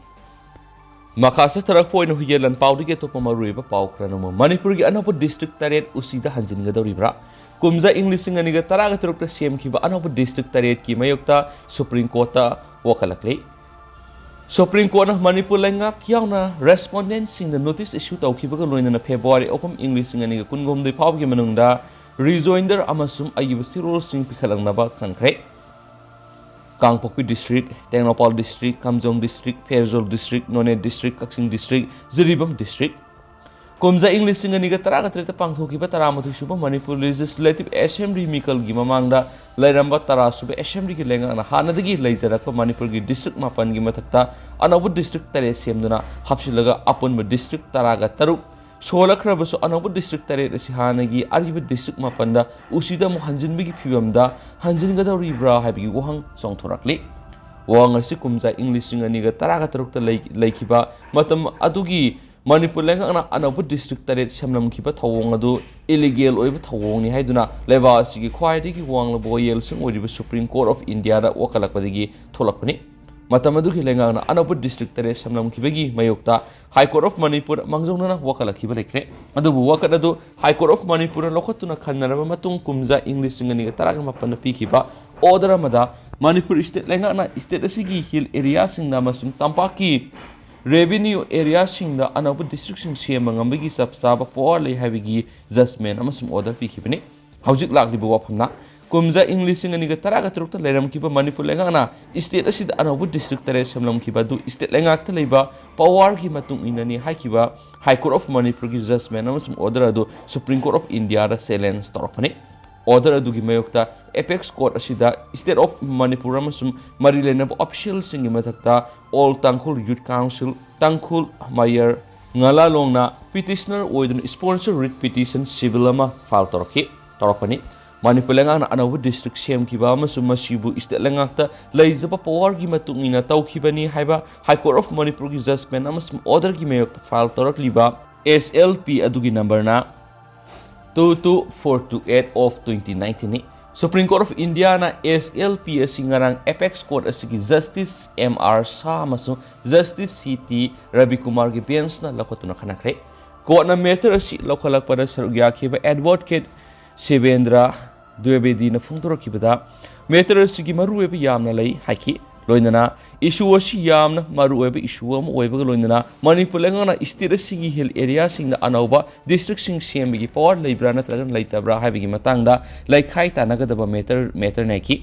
ꯃꯈꯥ ꯆꯠꯊꯔꯛꯄ ꯑꯣꯏꯅ ꯍꯨꯏꯌꯦꯟ ꯂꯥꯟꯄꯥꯎꯗꯒꯤ ꯑꯇꯣꯞꯄ ꯃꯔꯨꯑꯣꯏꯕ ꯄꯥꯎ ꯈꯔ ꯅꯣꯡꯃ꯫ ꯃꯅꯤꯄꯨꯔꯒꯤ ꯑꯅꯧꯕ district ꯇꯔꯦꯠ ꯎꯆꯤꯗ ꯍꯟꯖꯤꯟꯒꯗꯧꯔꯤꯕ꯭ꯔꯥ? ꯀꯨꯝꯖꯥ ꯏꯪ ꯂꯤꯁꯤꯡ ꯑꯅꯤꯒ ꯇꯔꯥꯒ ꯇꯔꯨꯛꯇ ꯁꯦꯝꯈꯤꯕ ꯑꯅꯧꯕ district ꯇꯔꯦꯠꯀꯤ ꯃꯥꯌꯣꯛꯇ Supreme Courtꯇ ꯋꯥꯀꯠꯂꯛꯂꯤ꯫ Supreme Courtꯅ ꯃꯅꯤꯄꯨꯔ ꯂꯩꯉꯥꯛ ꯌꯥꯎꯅ respondentꯁꯤꯡꯗ notice issue ꯇꯧꯈꯤꯕꯒ ꯂꯣꯏꯅꯅ February ꯑꯍꯨꯝ ꯏꯪ ꯂꯤꯁꯤꯡ ꯑꯅꯤꯒ ꯀꯨꯟꯍꯨꯝꯗꯣꯏ ꯐꯥꯎꯕꯒꯤ ꯃꯅꯨꯡꯗ rejoinder ꯑꯃꯁꯨꯡ ꯑꯏꯕ ꯆꯦꯔꯣꯜꯁꯤꯡ ꯄꯤꯈꯠꯂꯛꯅꯕ ꯈꯪꯈ꯭ꯔꯦ꯫ ꯀꯥꯡꯄꯣꯛꯄꯤ district, ꯇꯦꯡꯅꯧꯄꯜ district, ꯀꯥꯝꯖꯣꯡ district, ꯐꯦꯔꯖꯣꯜ district, ꯅꯣꯅꯦ district, ꯀꯛꯆꯤꯡ district, ꯖꯤꯔꯤꯕꯥꯝ district꯫ ꯀꯨꯝꯖꯥ ꯏꯪ ꯂꯤꯁꯤꯡ ꯑꯅꯤꯒ ꯇꯔꯥꯒ ꯇꯔꯦꯠꯇ ꯄꯥꯡꯊꯣꯛꯈꯤꯕ ꯇꯔꯥꯃꯥꯊꯣꯏ ꯁꯨꯕ ꯃꯅꯤꯄꯨꯔ Legislative Assembly ꯃꯤꯈꯜꯒꯤ ꯃꯃꯥꯡꯗ ꯂꯩꯔꯝꯕ ꯇꯔꯥ ꯁꯨꯕ Assemblyꯒꯤ ꯂꯩꯉꯥꯛꯅ ꯍꯥꯟꯅꯗꯒꯤ ꯂꯩꯖꯔꯛꯄ ꯃꯅꯤꯄꯨꯔꯒꯤ district ꯃꯥꯄꯟꯒꯤ ꯃꯊꯛꯇ ꯑꯅꯧꯕ district ꯇꯔꯦꯠ ꯁꯦꯝꯗꯨꯅ ꯍꯥꯞꯆꯤꯜꯂꯒ ꯑꯄꯨꯟꯕ district ꯇꯔꯥꯒ ꯇꯔꯨꯛ ꯁꯣꯜꯂꯛꯈ꯭ꯔꯕꯁꯨ ꯑꯅꯧꯕ district ꯇꯔꯦꯠ ꯑꯁꯤ ꯍꯥꯟꯅꯒꯤ ꯑꯔꯤꯕ district ꯃꯥꯄꯟꯗ ꯎꯆꯤꯗ ꯑꯃꯨꯛ ꯍꯟꯖꯤꯟꯕꯒꯤ ꯐꯤꯕꯝꯗ ꯍꯟꯖꯤꯟꯒꯗꯧꯔꯤꯕ꯭ꯔꯥ ꯍꯥꯏꯕꯒꯤ ꯋꯥꯍꯪ ꯆꯣꯡꯊꯣꯔꯛꯂꯤ꯫ ꯋꯥꯍꯪ ꯑꯁꯤ ꯀꯨꯝꯖꯥ ꯏꯪ ꯂꯤꯁꯤꯡ ꯑꯅꯤꯒ ꯇꯔꯥꯒ ꯇꯔꯨꯛꯇ ꯂꯩ-, ꯂꯩꯈꯤꯕ ꯃꯇꯝ ꯑꯗꯨꯒꯤ ꯃꯅꯤꯄꯨꯔ ꯂꯩꯉꯥꯛꯅ ꯑꯅꯧꯕ district ꯇꯔꯦꯠ ꯁꯦꯝꯂꯝꯈꯤꯕ ꯊꯧꯑꯣꯡ ꯑꯗꯨ illegal ꯑꯣꯏꯕ ꯊꯧꯑꯣꯡꯅꯤ ꯍꯥꯏꯗꯨꯅ ꯂꯩꯕꯥꯛ ꯑꯁꯤꯒꯤ ꯈ꯭ꯋꯥꯏꯗꯒꯤ ꯋꯥꯡꯂꯕ ꯋꯥꯌꯦꯜꯁꯪ ꯑꯣꯏꯔꯤꯕ Supreme Court of Indiaꯗ ꯋꯥꯀꯠꯂꯛꯄꯗꯒꯤ ꯊꯣꯛꯂꯛꯄꯅꯤ꯫ ꯃꯇꯝ ꯑꯗꯨꯒꯤ ꯂꯩꯉꯥꯛꯅ ꯑꯅꯧꯕ district ꯇꯔꯦꯠ ꯁꯦꯝꯂꯝꯈꯤꯕꯒꯤ ꯃꯥꯌꯣꯛꯇ High Court of ꯃꯅꯤꯄꯨꯔ ꯃꯥꯡꯖꯧꯅꯅ ꯋꯥꯀꯠꯂꯛꯈꯤꯕ ꯂꯩꯈ꯭ꯔꯦ꯫ ꯑꯗꯨꯕꯨ ꯋꯥꯀꯠ ꯑꯗꯨ High Court of ꯃꯅꯤꯄꯨꯔꯅ ꯂꯧꯈꯠꯇꯨꯅ ꯈꯟꯅꯔꯕ ꯃꯇꯨꯡ ꯀꯨꯝꯖꯥ ꯏꯪ ꯂꯤꯁꯤꯡ ꯑꯅꯤꯒ ꯇꯔꯥꯒ ꯃꯥꯄꯟꯗ ꯄꯤꯈꯤꯕ order ꯑꯃꯗ ꯃꯅꯤꯄꯨꯔ state ꯂꯩꯉꯥꯛꯅ state ꯑꯁꯤꯒꯤ hill areaꯁꯤꯡꯗ ꯑꯃꯁꯨꯡ ꯇꯝꯄꯥꯛꯀꯤ revenue areaꯁꯤꯡꯗ ꯑꯅꯧꯕ districtꯁꯤꯡ ꯁꯦꯝꯕ ꯉꯝꯕꯒꯤ ꯆꯞ ꯆꯥꯕ power ꯂꯩ ꯍꯥꯏꯕꯒꯤ judgment ꯑꯃꯁꯨꯡ order ꯄꯤꯈꯤꯕꯅꯤ꯫ ꯍꯧꯖꯤꯛ ꯂꯥꯛꯂꯤꯕ ꯋꯥꯐꯝꯅ, ꯀꯨꯝꯖꯥ ꯏꯪ ꯂꯤꯁꯤꯡ ꯑꯅꯤꯒ ꯇꯔꯥꯒ ꯇꯔꯨꯛꯇ ꯂꯩꯔꯝꯈꯤꯕ ꯃꯅꯤꯄꯨꯔ ꯂꯩꯉꯥꯛꯅ state ꯑꯁꯤꯗ ꯑꯅꯧꯕ district ꯇꯔꯦꯠ ꯁꯦꯝꯂꯝꯈꯤꯕ ꯑꯗꯨ state ꯂꯩꯉꯥꯛꯇ ꯂꯩꯕ powerꯒꯤ ꯃꯇꯨꯡ ꯏꯟꯅꯅꯤ ꯍꯥꯏꯈꯤꯕ High Court of ꯃꯅꯤꯄꯨꯔꯒꯤ judgment ꯑꯃꯁꯨꯡ order ꯑꯗꯨ Supreme Court of Indiaꯗ challenge ꯇꯧꯔꯛꯄꯅꯤ꯫ Order ꯑꯗꯨꯒꯤ ꯃꯥꯌꯣꯛꯇ apex court ꯑꯁꯤꯗ state of ꯃꯅꯤꯄꯨꯔ ꯑꯃꯁꯨꯡ ꯃꯔꯤ ꯂꯩꯅꯕ officialꯁꯤꯡꯒꯤ ꯃꯊꯛꯇ All Tangkhul Youth Council, ꯇꯥꯡꯈꯨꯜ ꯃꯌꯔ ꯉꯥꯂꯥꯂꯣꯡꯅ petitioner ꯑꯣꯏꯗꯨꯅ sponsor writ petition civil ꯑꯃ file ꯇꯧꯔꯛꯈꯤ, ꯇꯧꯔꯛꯄꯅꯤ꯫ ꯃꯅꯤꯄꯨꯔ ꯂꯩꯉꯥꯛꯅ ꯑꯅꯧꯕ district ꯁꯦꯝꯈꯤꯕ ꯑꯃꯁꯨꯡ ꯃꯁꯤꯕꯨ state ꯂꯩꯉꯥꯛꯇ ꯂꯩꯖꯕ powerꯒꯤ ꯃꯇꯨꯡ ꯏꯟꯅ ꯇꯧꯈꯤꯕꯅꯤ ꯍꯥꯏꯕ High Court of ꯃꯅꯤꯄꯨꯔꯒꯤ judgment ꯑꯃꯁꯨꯡ orderꯒꯤ ꯃꯥꯌꯣꯛꯇ file ꯇꯧꯔꯛꯂꯤꯕ S L P ꯑꯗꯨꯒꯤ numberꯅ two two four two eight of twenty nineteenꯅꯤ꯫ Supreme Court of Indiaꯅ S L P ꯑꯁꯤ ꯉꯔꯥꯡ apex court ꯑꯁꯤꯒꯤ Justice M R Shah ꯑꯃꯁꯨꯡ Justice C T ꯔꯕꯤꯀꯨꯃꯥꯔꯒꯤ benchꯅ ꯂꯧꯈꯠꯇꯨꯅ ꯈꯟꯅꯈ꯭ꯔꯦ꯫ Courtꯅ matter ꯑꯁꯤ ꯂꯧꯈꯠꯂꯛꯄꯗ ꯁꯔꯨꯛ ꯌꯥꯈꯤꯕ advocate ꯁꯤꯕꯦꯟꯗ꯭ꯔ ꯗ꯭ꯋꯤꯕꯦꯗꯤꯅ ꯐꯣꯡꯗꯣꯔꯛꯈꯤꯕꯗ, matter ꯑꯁꯤꯒꯤ ꯃꯔꯨꯑꯣꯏꯕ ꯌꯥꯝꯅ ꯂꯩ ꯍꯥꯏꯈꯤ꯫ ꯂꯣꯏꯅꯅ issue ꯑꯁꯤ ꯌꯥꯝꯅ ꯃꯔꯨꯑꯣꯏꯕ issue ꯑꯃ ꯑꯣꯏꯕꯒ ꯂꯣꯏꯅꯅ ꯃꯅꯤꯄꯨꯔ ꯂꯩꯉꯥꯛꯅ state ꯑꯁꯤꯒꯤ hill areaꯁꯤꯡꯗ ꯑꯅꯧꯕ districtꯁꯤꯡ ꯁꯦꯝꯕꯒꯤ power ꯂꯩꯕ꯭ꯔꯥ ꯅꯠꯇ꯭ꯔꯒ ꯂꯩꯇꯕ꯭ꯔꯥ ꯍꯥꯏꯕꯒꯤ ꯃꯇꯥꯡꯗ ꯂꯩꯈꯥꯏ ꯇꯥꯟꯅꯒꯗꯕ matter, matter ꯅꯥꯏꯈꯤ꯫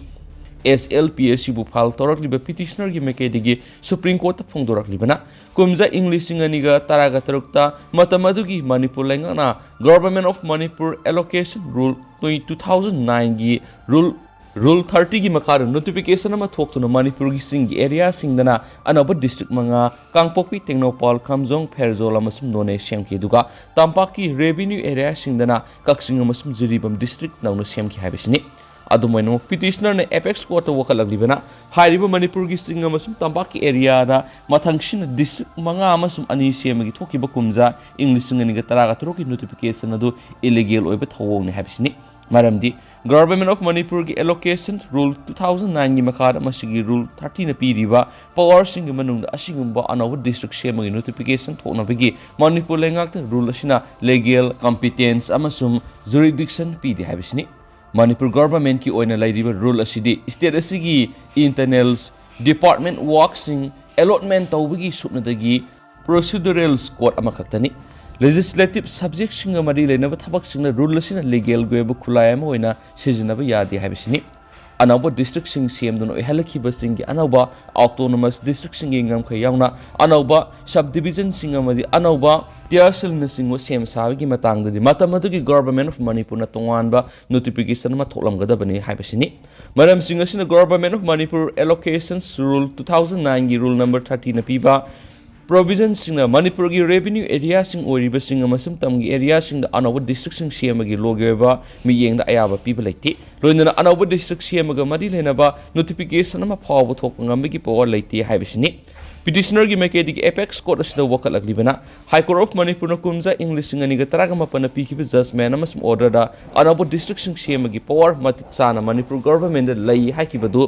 S L P ꯑꯁꯤꯕꯨ file ꯇꯧꯔꯛꯂꯤꯕ petitionerꯒꯤ ꯃꯥꯏꯀꯩꯗꯒꯤ Supreme Courtꯇ ꯐꯣꯡꯗꯣꯔꯛꯂꯤꯕꯅ, ꯀꯨꯝꯖꯥ ꯏꯪ ꯂꯤꯁꯤꯡ ꯑꯅꯤꯒ ꯇꯔꯥꯒ ꯇꯔꯨꯛꯇ ꯃꯇꯝ ꯑꯗꯨꯒꯤ ꯃꯅꯤꯄꯨꯔ ꯂꯩꯉꯥꯛꯅ Government of Manipur Allocation Rule two thousand nineꯒꯤ rule, rule thirtyꯒꯤ ꯃꯈꯥꯗ notification ꯑꯃ ꯊꯣꯛꯇꯨꯅ ꯃꯅꯤꯄꯨꯔꯒꯤ ꯆꯤꯡꯒꯤ areaꯁꯤꯡꯗꯅ ꯑꯅꯧꯕ district ꯃꯉꯥ, ꯀꯥꯡꯄꯣꯛꯄꯤ, ꯇꯦꯡꯅꯧꯄꯜ, ꯀꯥꯝꯖꯣꯡ, ꯐꯦꯔꯖꯣꯜ ꯑꯃꯁꯨꯡ ꯅꯣꯅꯦ ꯁꯦꯝꯈꯤ꯫ ꯑꯗꯨꯒ ꯇꯝꯄꯥꯛꯀꯤ revenue areaꯁꯤꯡꯗꯅ ꯀꯛꯆꯤꯡ ꯑꯃꯁꯨꯡ ꯖꯤꯔꯤꯕꯥꯝ district ꯅꯧꯅ ꯁꯦꯝꯈꯤ ꯍꯥꯏꯕꯁꯤꯅꯤ꯫ ꯑꯗꯨꯝ ꯑꯣꯏꯅꯃꯛ, ꯄꯤꯇꯤꯁꯅꯔꯅ ꯑꯦꯄꯦꯛꯁ ꯀꯣꯔꯠꯇ ꯋꯥꯀꯠꯂꯛꯂꯤꯕꯅ ꯍꯥꯏꯔꯤꯕ ꯃꯅꯤꯄꯨꯔꯒꯤ ꯆꯤꯡ ꯑꯃꯁꯨꯡ ꯇꯝꯄꯥꯛꯀꯤ ꯑꯦꯔꯤꯌꯥꯗ ꯃꯊꯪꯁꯤꯅ ꯗꯤꯁꯇ꯭ꯔꯤꯛ ꯃꯉꯥ ꯑꯃꯁꯨꯡ ꯑꯅꯤ ꯁꯦꯝꯕꯒꯤ ꯊꯣꯛꯈꯤꯕ ꯀꯨꯝꯖꯥ ꯏꯪ ꯂꯤꯁꯤꯡ ꯑꯅꯤꯒ ꯇꯔꯥꯒ ꯇꯔꯨꯛꯀꯤ ꯅꯣꯇꯤꯐꯤꯀꯦꯁꯟ ꯑꯗꯨ ꯏꯂꯤꯒꯦꯜ ꯑꯣꯏꯕ ꯊꯧꯑꯣꯡꯅꯤ ꯍꯥꯏꯕꯁꯤꯅꯤ꯫ ꯃꯔꯝꯗꯤ Government of Manipurꯒꯤ allocation rule two thousand nineꯒꯤ ꯃꯈꯥꯗ ꯃꯁꯤꯒꯤ rule thirtyꯅ ꯄꯤꯔꯤꯕ powerꯁꯤꯡꯒꯤ ꯃꯅꯨꯡꯗ ꯑꯁꯤꯒꯨꯝꯕ ꯑꯅꯧꯕ ꯗꯤꯁꯇ꯭ꯔꯤꯛ ꯁꯦꯝꯕꯒꯤ ꯅꯣꯇꯤꯐꯤꯀꯦꯁꯟ ꯊꯣꯛꯅꯕꯒꯤ ꯃꯅꯤꯄꯨꯔ ꯂꯩꯉꯥꯛꯇ rule ꯑꯁꯤꯅ legal competence ꯑꯃꯁꯨꯡ jurisdiction ꯄꯤꯗꯦ ꯍꯥꯏꯕꯁꯤꯅꯤ꯫ ꯃꯅꯤꯄꯨꯔ governmentꯀꯤ ꯑꯣꯏꯅ ꯂꯩꯔꯤꯕ rule ꯑꯁꯤꯗꯤ state ꯑꯁꯤꯒꯤ internals, department workꯁꯤꯡ allotment ꯇꯧꯕꯒꯤ ꯁꯨꯞꯅꯗꯒꯤ procedural code ꯑꯃꯈꯛꯇꯅꯤ꯫ Legislative subjectꯁꯤꯡꯒ ꯃꯔꯤ ꯂꯩꯅꯕ ꯊꯕꯛꯁꯤꯡꯅ rule ꯑꯁꯤꯅ legalꯒꯤ ꯑꯣꯏꯕ ꯈꯨꯠꯂꯥꯏ ꯑꯃ ꯑꯣꯏꯅ ꯁꯤꯖꯤꯟꯅꯕ ꯌꯥꯗꯦ ꯍꯥꯏꯕꯁꯤꯅꯤ꯫ ꯑꯅꯧꯕ districtꯁꯤꯡ ꯁꯦꯝꯗꯨꯅ ꯑꯣꯏꯍꯜꯂꯛꯈꯤꯕꯁꯤꯡꯒꯤ ꯑꯅꯧꯕ autonomous districtꯁꯤꯡꯒꯤ ꯉꯝꯈꯩ ꯌꯥꯎꯅ ꯑꯅꯧꯕ subdivisionꯁꯤꯡ ꯑꯃꯗꯤ ꯑꯅꯧꯕ tehsilꯅꯆꯤꯡꯕ ꯁꯦꯝ ꯁꯥꯕꯒꯤ ꯃꯇꯥꯡꯗꯗꯤ ꯃꯇꯝ ꯑꯗꯨꯒꯤ Government of Manipurꯅ ꯇꯣꯉꯥꯟꯕ notification ꯑꯃ ꯊꯣꯛꯂꯝꯒꯗꯕꯅꯤ ꯍꯥꯏꯕꯁꯤꯅꯤ꯫ ꯃꯔꯝꯁꯤꯡ ꯑꯁꯤꯅ Government of Manipur allocations rule two thousand nineꯒꯤ rule number thirtyꯅ ꯄꯤꯕ provisionꯁꯤꯡꯅ ꯃꯅꯤꯄꯨꯔꯒꯤ revenue areaꯁꯤꯡ ꯑꯣꯏꯔꯤꯕꯁꯤꯡ ꯑꯃꯁꯨꯡ ꯇꯝꯒꯤ areaꯁꯤꯡꯗ ꯑꯅꯧꯕ districtꯁꯤꯡ ꯁꯦꯝꯕꯒꯤ ꯂꯣꯒꯤ ꯑꯣꯏꯕ ꯃꯤꯠꯌꯦꯡꯗ ꯑꯌꯥꯕ ꯄꯤꯕ ꯂꯩꯇꯦ꯫ ꯂꯣꯏꯅꯅ ꯑꯅꯧꯕ district ꯁꯦꯝꯕꯒ ꯃꯔꯤ ꯂꯩꯅꯕ notification ꯑꯃ ꯐꯥꯎꯕ ꯊꯣꯛꯄ ꯉꯝꯕꯒꯤ power ꯂꯩꯇꯦ ꯍꯥꯏꯕꯁꯤꯅꯤ꯫ Petitionerꯒꯤ ꯃꯥꯏꯀꯩꯗꯒꯤ apex court ꯑꯁꯤꯗ ꯋꯥꯀꯠꯂꯛꯂꯤꯕꯅ High Court of Manipurꯅ ꯀꯨꯝꯖꯥ ꯏꯪ ꯂꯤꯁꯤꯡ ꯑꯅꯤꯒ ꯇꯔꯥꯒ ꯃꯥꯄꯟꯅ ꯄꯤꯈꯤꯕ judgment ꯑꯃꯁꯨꯡ orderꯗ ꯑꯅꯧꯕ districtꯁꯤꯡ ꯁꯦꯝꯕꯒꯤ power ꯃꯇꯤꯛ ꯆꯥꯅ ꯃꯅꯤꯄꯨꯔ governmentꯗ ꯂꯩ ꯍꯥꯏꯈꯤꯕꯗꯨ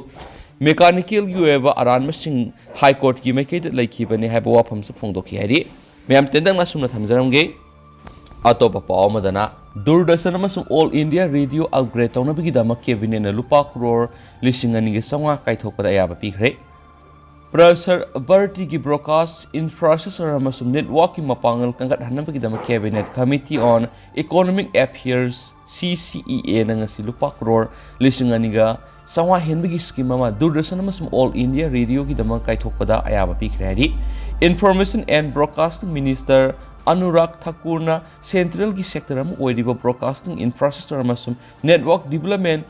mechanicalꯒꯤ ꯑꯣꯏꯕ ꯑꯔꯥꯟꯕꯁꯤꯡ High Courtꯀꯤ ꯃꯥꯏꯀꯩꯗ ꯂꯩꯈꯤꯕꯅꯤ ꯍꯥꯏꯕ ꯋꯥꯐꯝꯁꯨ ꯐꯣꯡꯗꯣꯛꯈꯤ ꯍꯥꯏꯔꯤ꯫ ꯃꯌꯥꯝ ꯇꯦꯟꯇꯛꯅ ꯑꯁꯨꯝꯅ ꯊꯝꯖꯔꯝꯒꯦ꯫ ꯑꯇꯣꯞꯄ ꯄꯥꯎ ꯑꯃꯗꯅ, ꯗꯨꯔꯗꯔꯁꯟ ꯑꯃꯁꯨꯡ All India Radio upgrade ꯇꯧꯅꯕꯒꯤꯗꯃꯛ cabinetꯅ ꯂꯨꯄꯥ ꯀ꯭ꯔꯣꯔ ꯂꯤꯁꯤꯡ ꯑꯅꯤꯒ ꯆꯥꯝꯃꯉꯥ ꯀꯥꯏꯊꯣꯛꯄꯗ ꯑꯌꯥꯕ ꯄꯤꯈ꯭ꯔꯦ꯫ ꯄ꯭ꯔꯁꯥꯔ ꯚꯥꯔꯇꯤꯒꯤ broadcast infrastructure ꯑꯃꯁꯨꯡ networkꯀꯤ ꯃꯄꯥꯡꯒꯜ ꯀꯟꯈꯠꯍꯟꯅꯕꯒꯤꯗꯃꯛ Cabinet Committee on Economic Affairs, CCEAꯅ ꯉꯁꯤ ꯂꯨꯄꯥ ꯀ꯭ꯔꯣꯔ ꯂꯤꯁꯤꯡ ꯑꯅꯤꯒ ꯆꯥꯝꯃꯉꯥ ꯍꯦꯟꯕꯒꯤ scheme ꯑꯃ ꯗꯨꯔꯗꯔꯁꯟ ꯑꯃꯁꯨꯡ All India Radioꯒꯤꯗꯃꯛ ꯀꯥꯏꯊꯣꯛꯄꯗ ꯑꯌꯥꯕ ꯄꯤꯈ꯭ꯔꯦ ꯍꯥꯏꯔꯤ꯫ Information and Broadcasting Minister Anurag ꯊꯥꯀꯨꯔꯅ centralꯒꯤ sector ꯑꯃ ꯑꯣꯏꯔꯤꯕ broadcasting infrastructure ꯑꯃꯁꯨꯡ network development,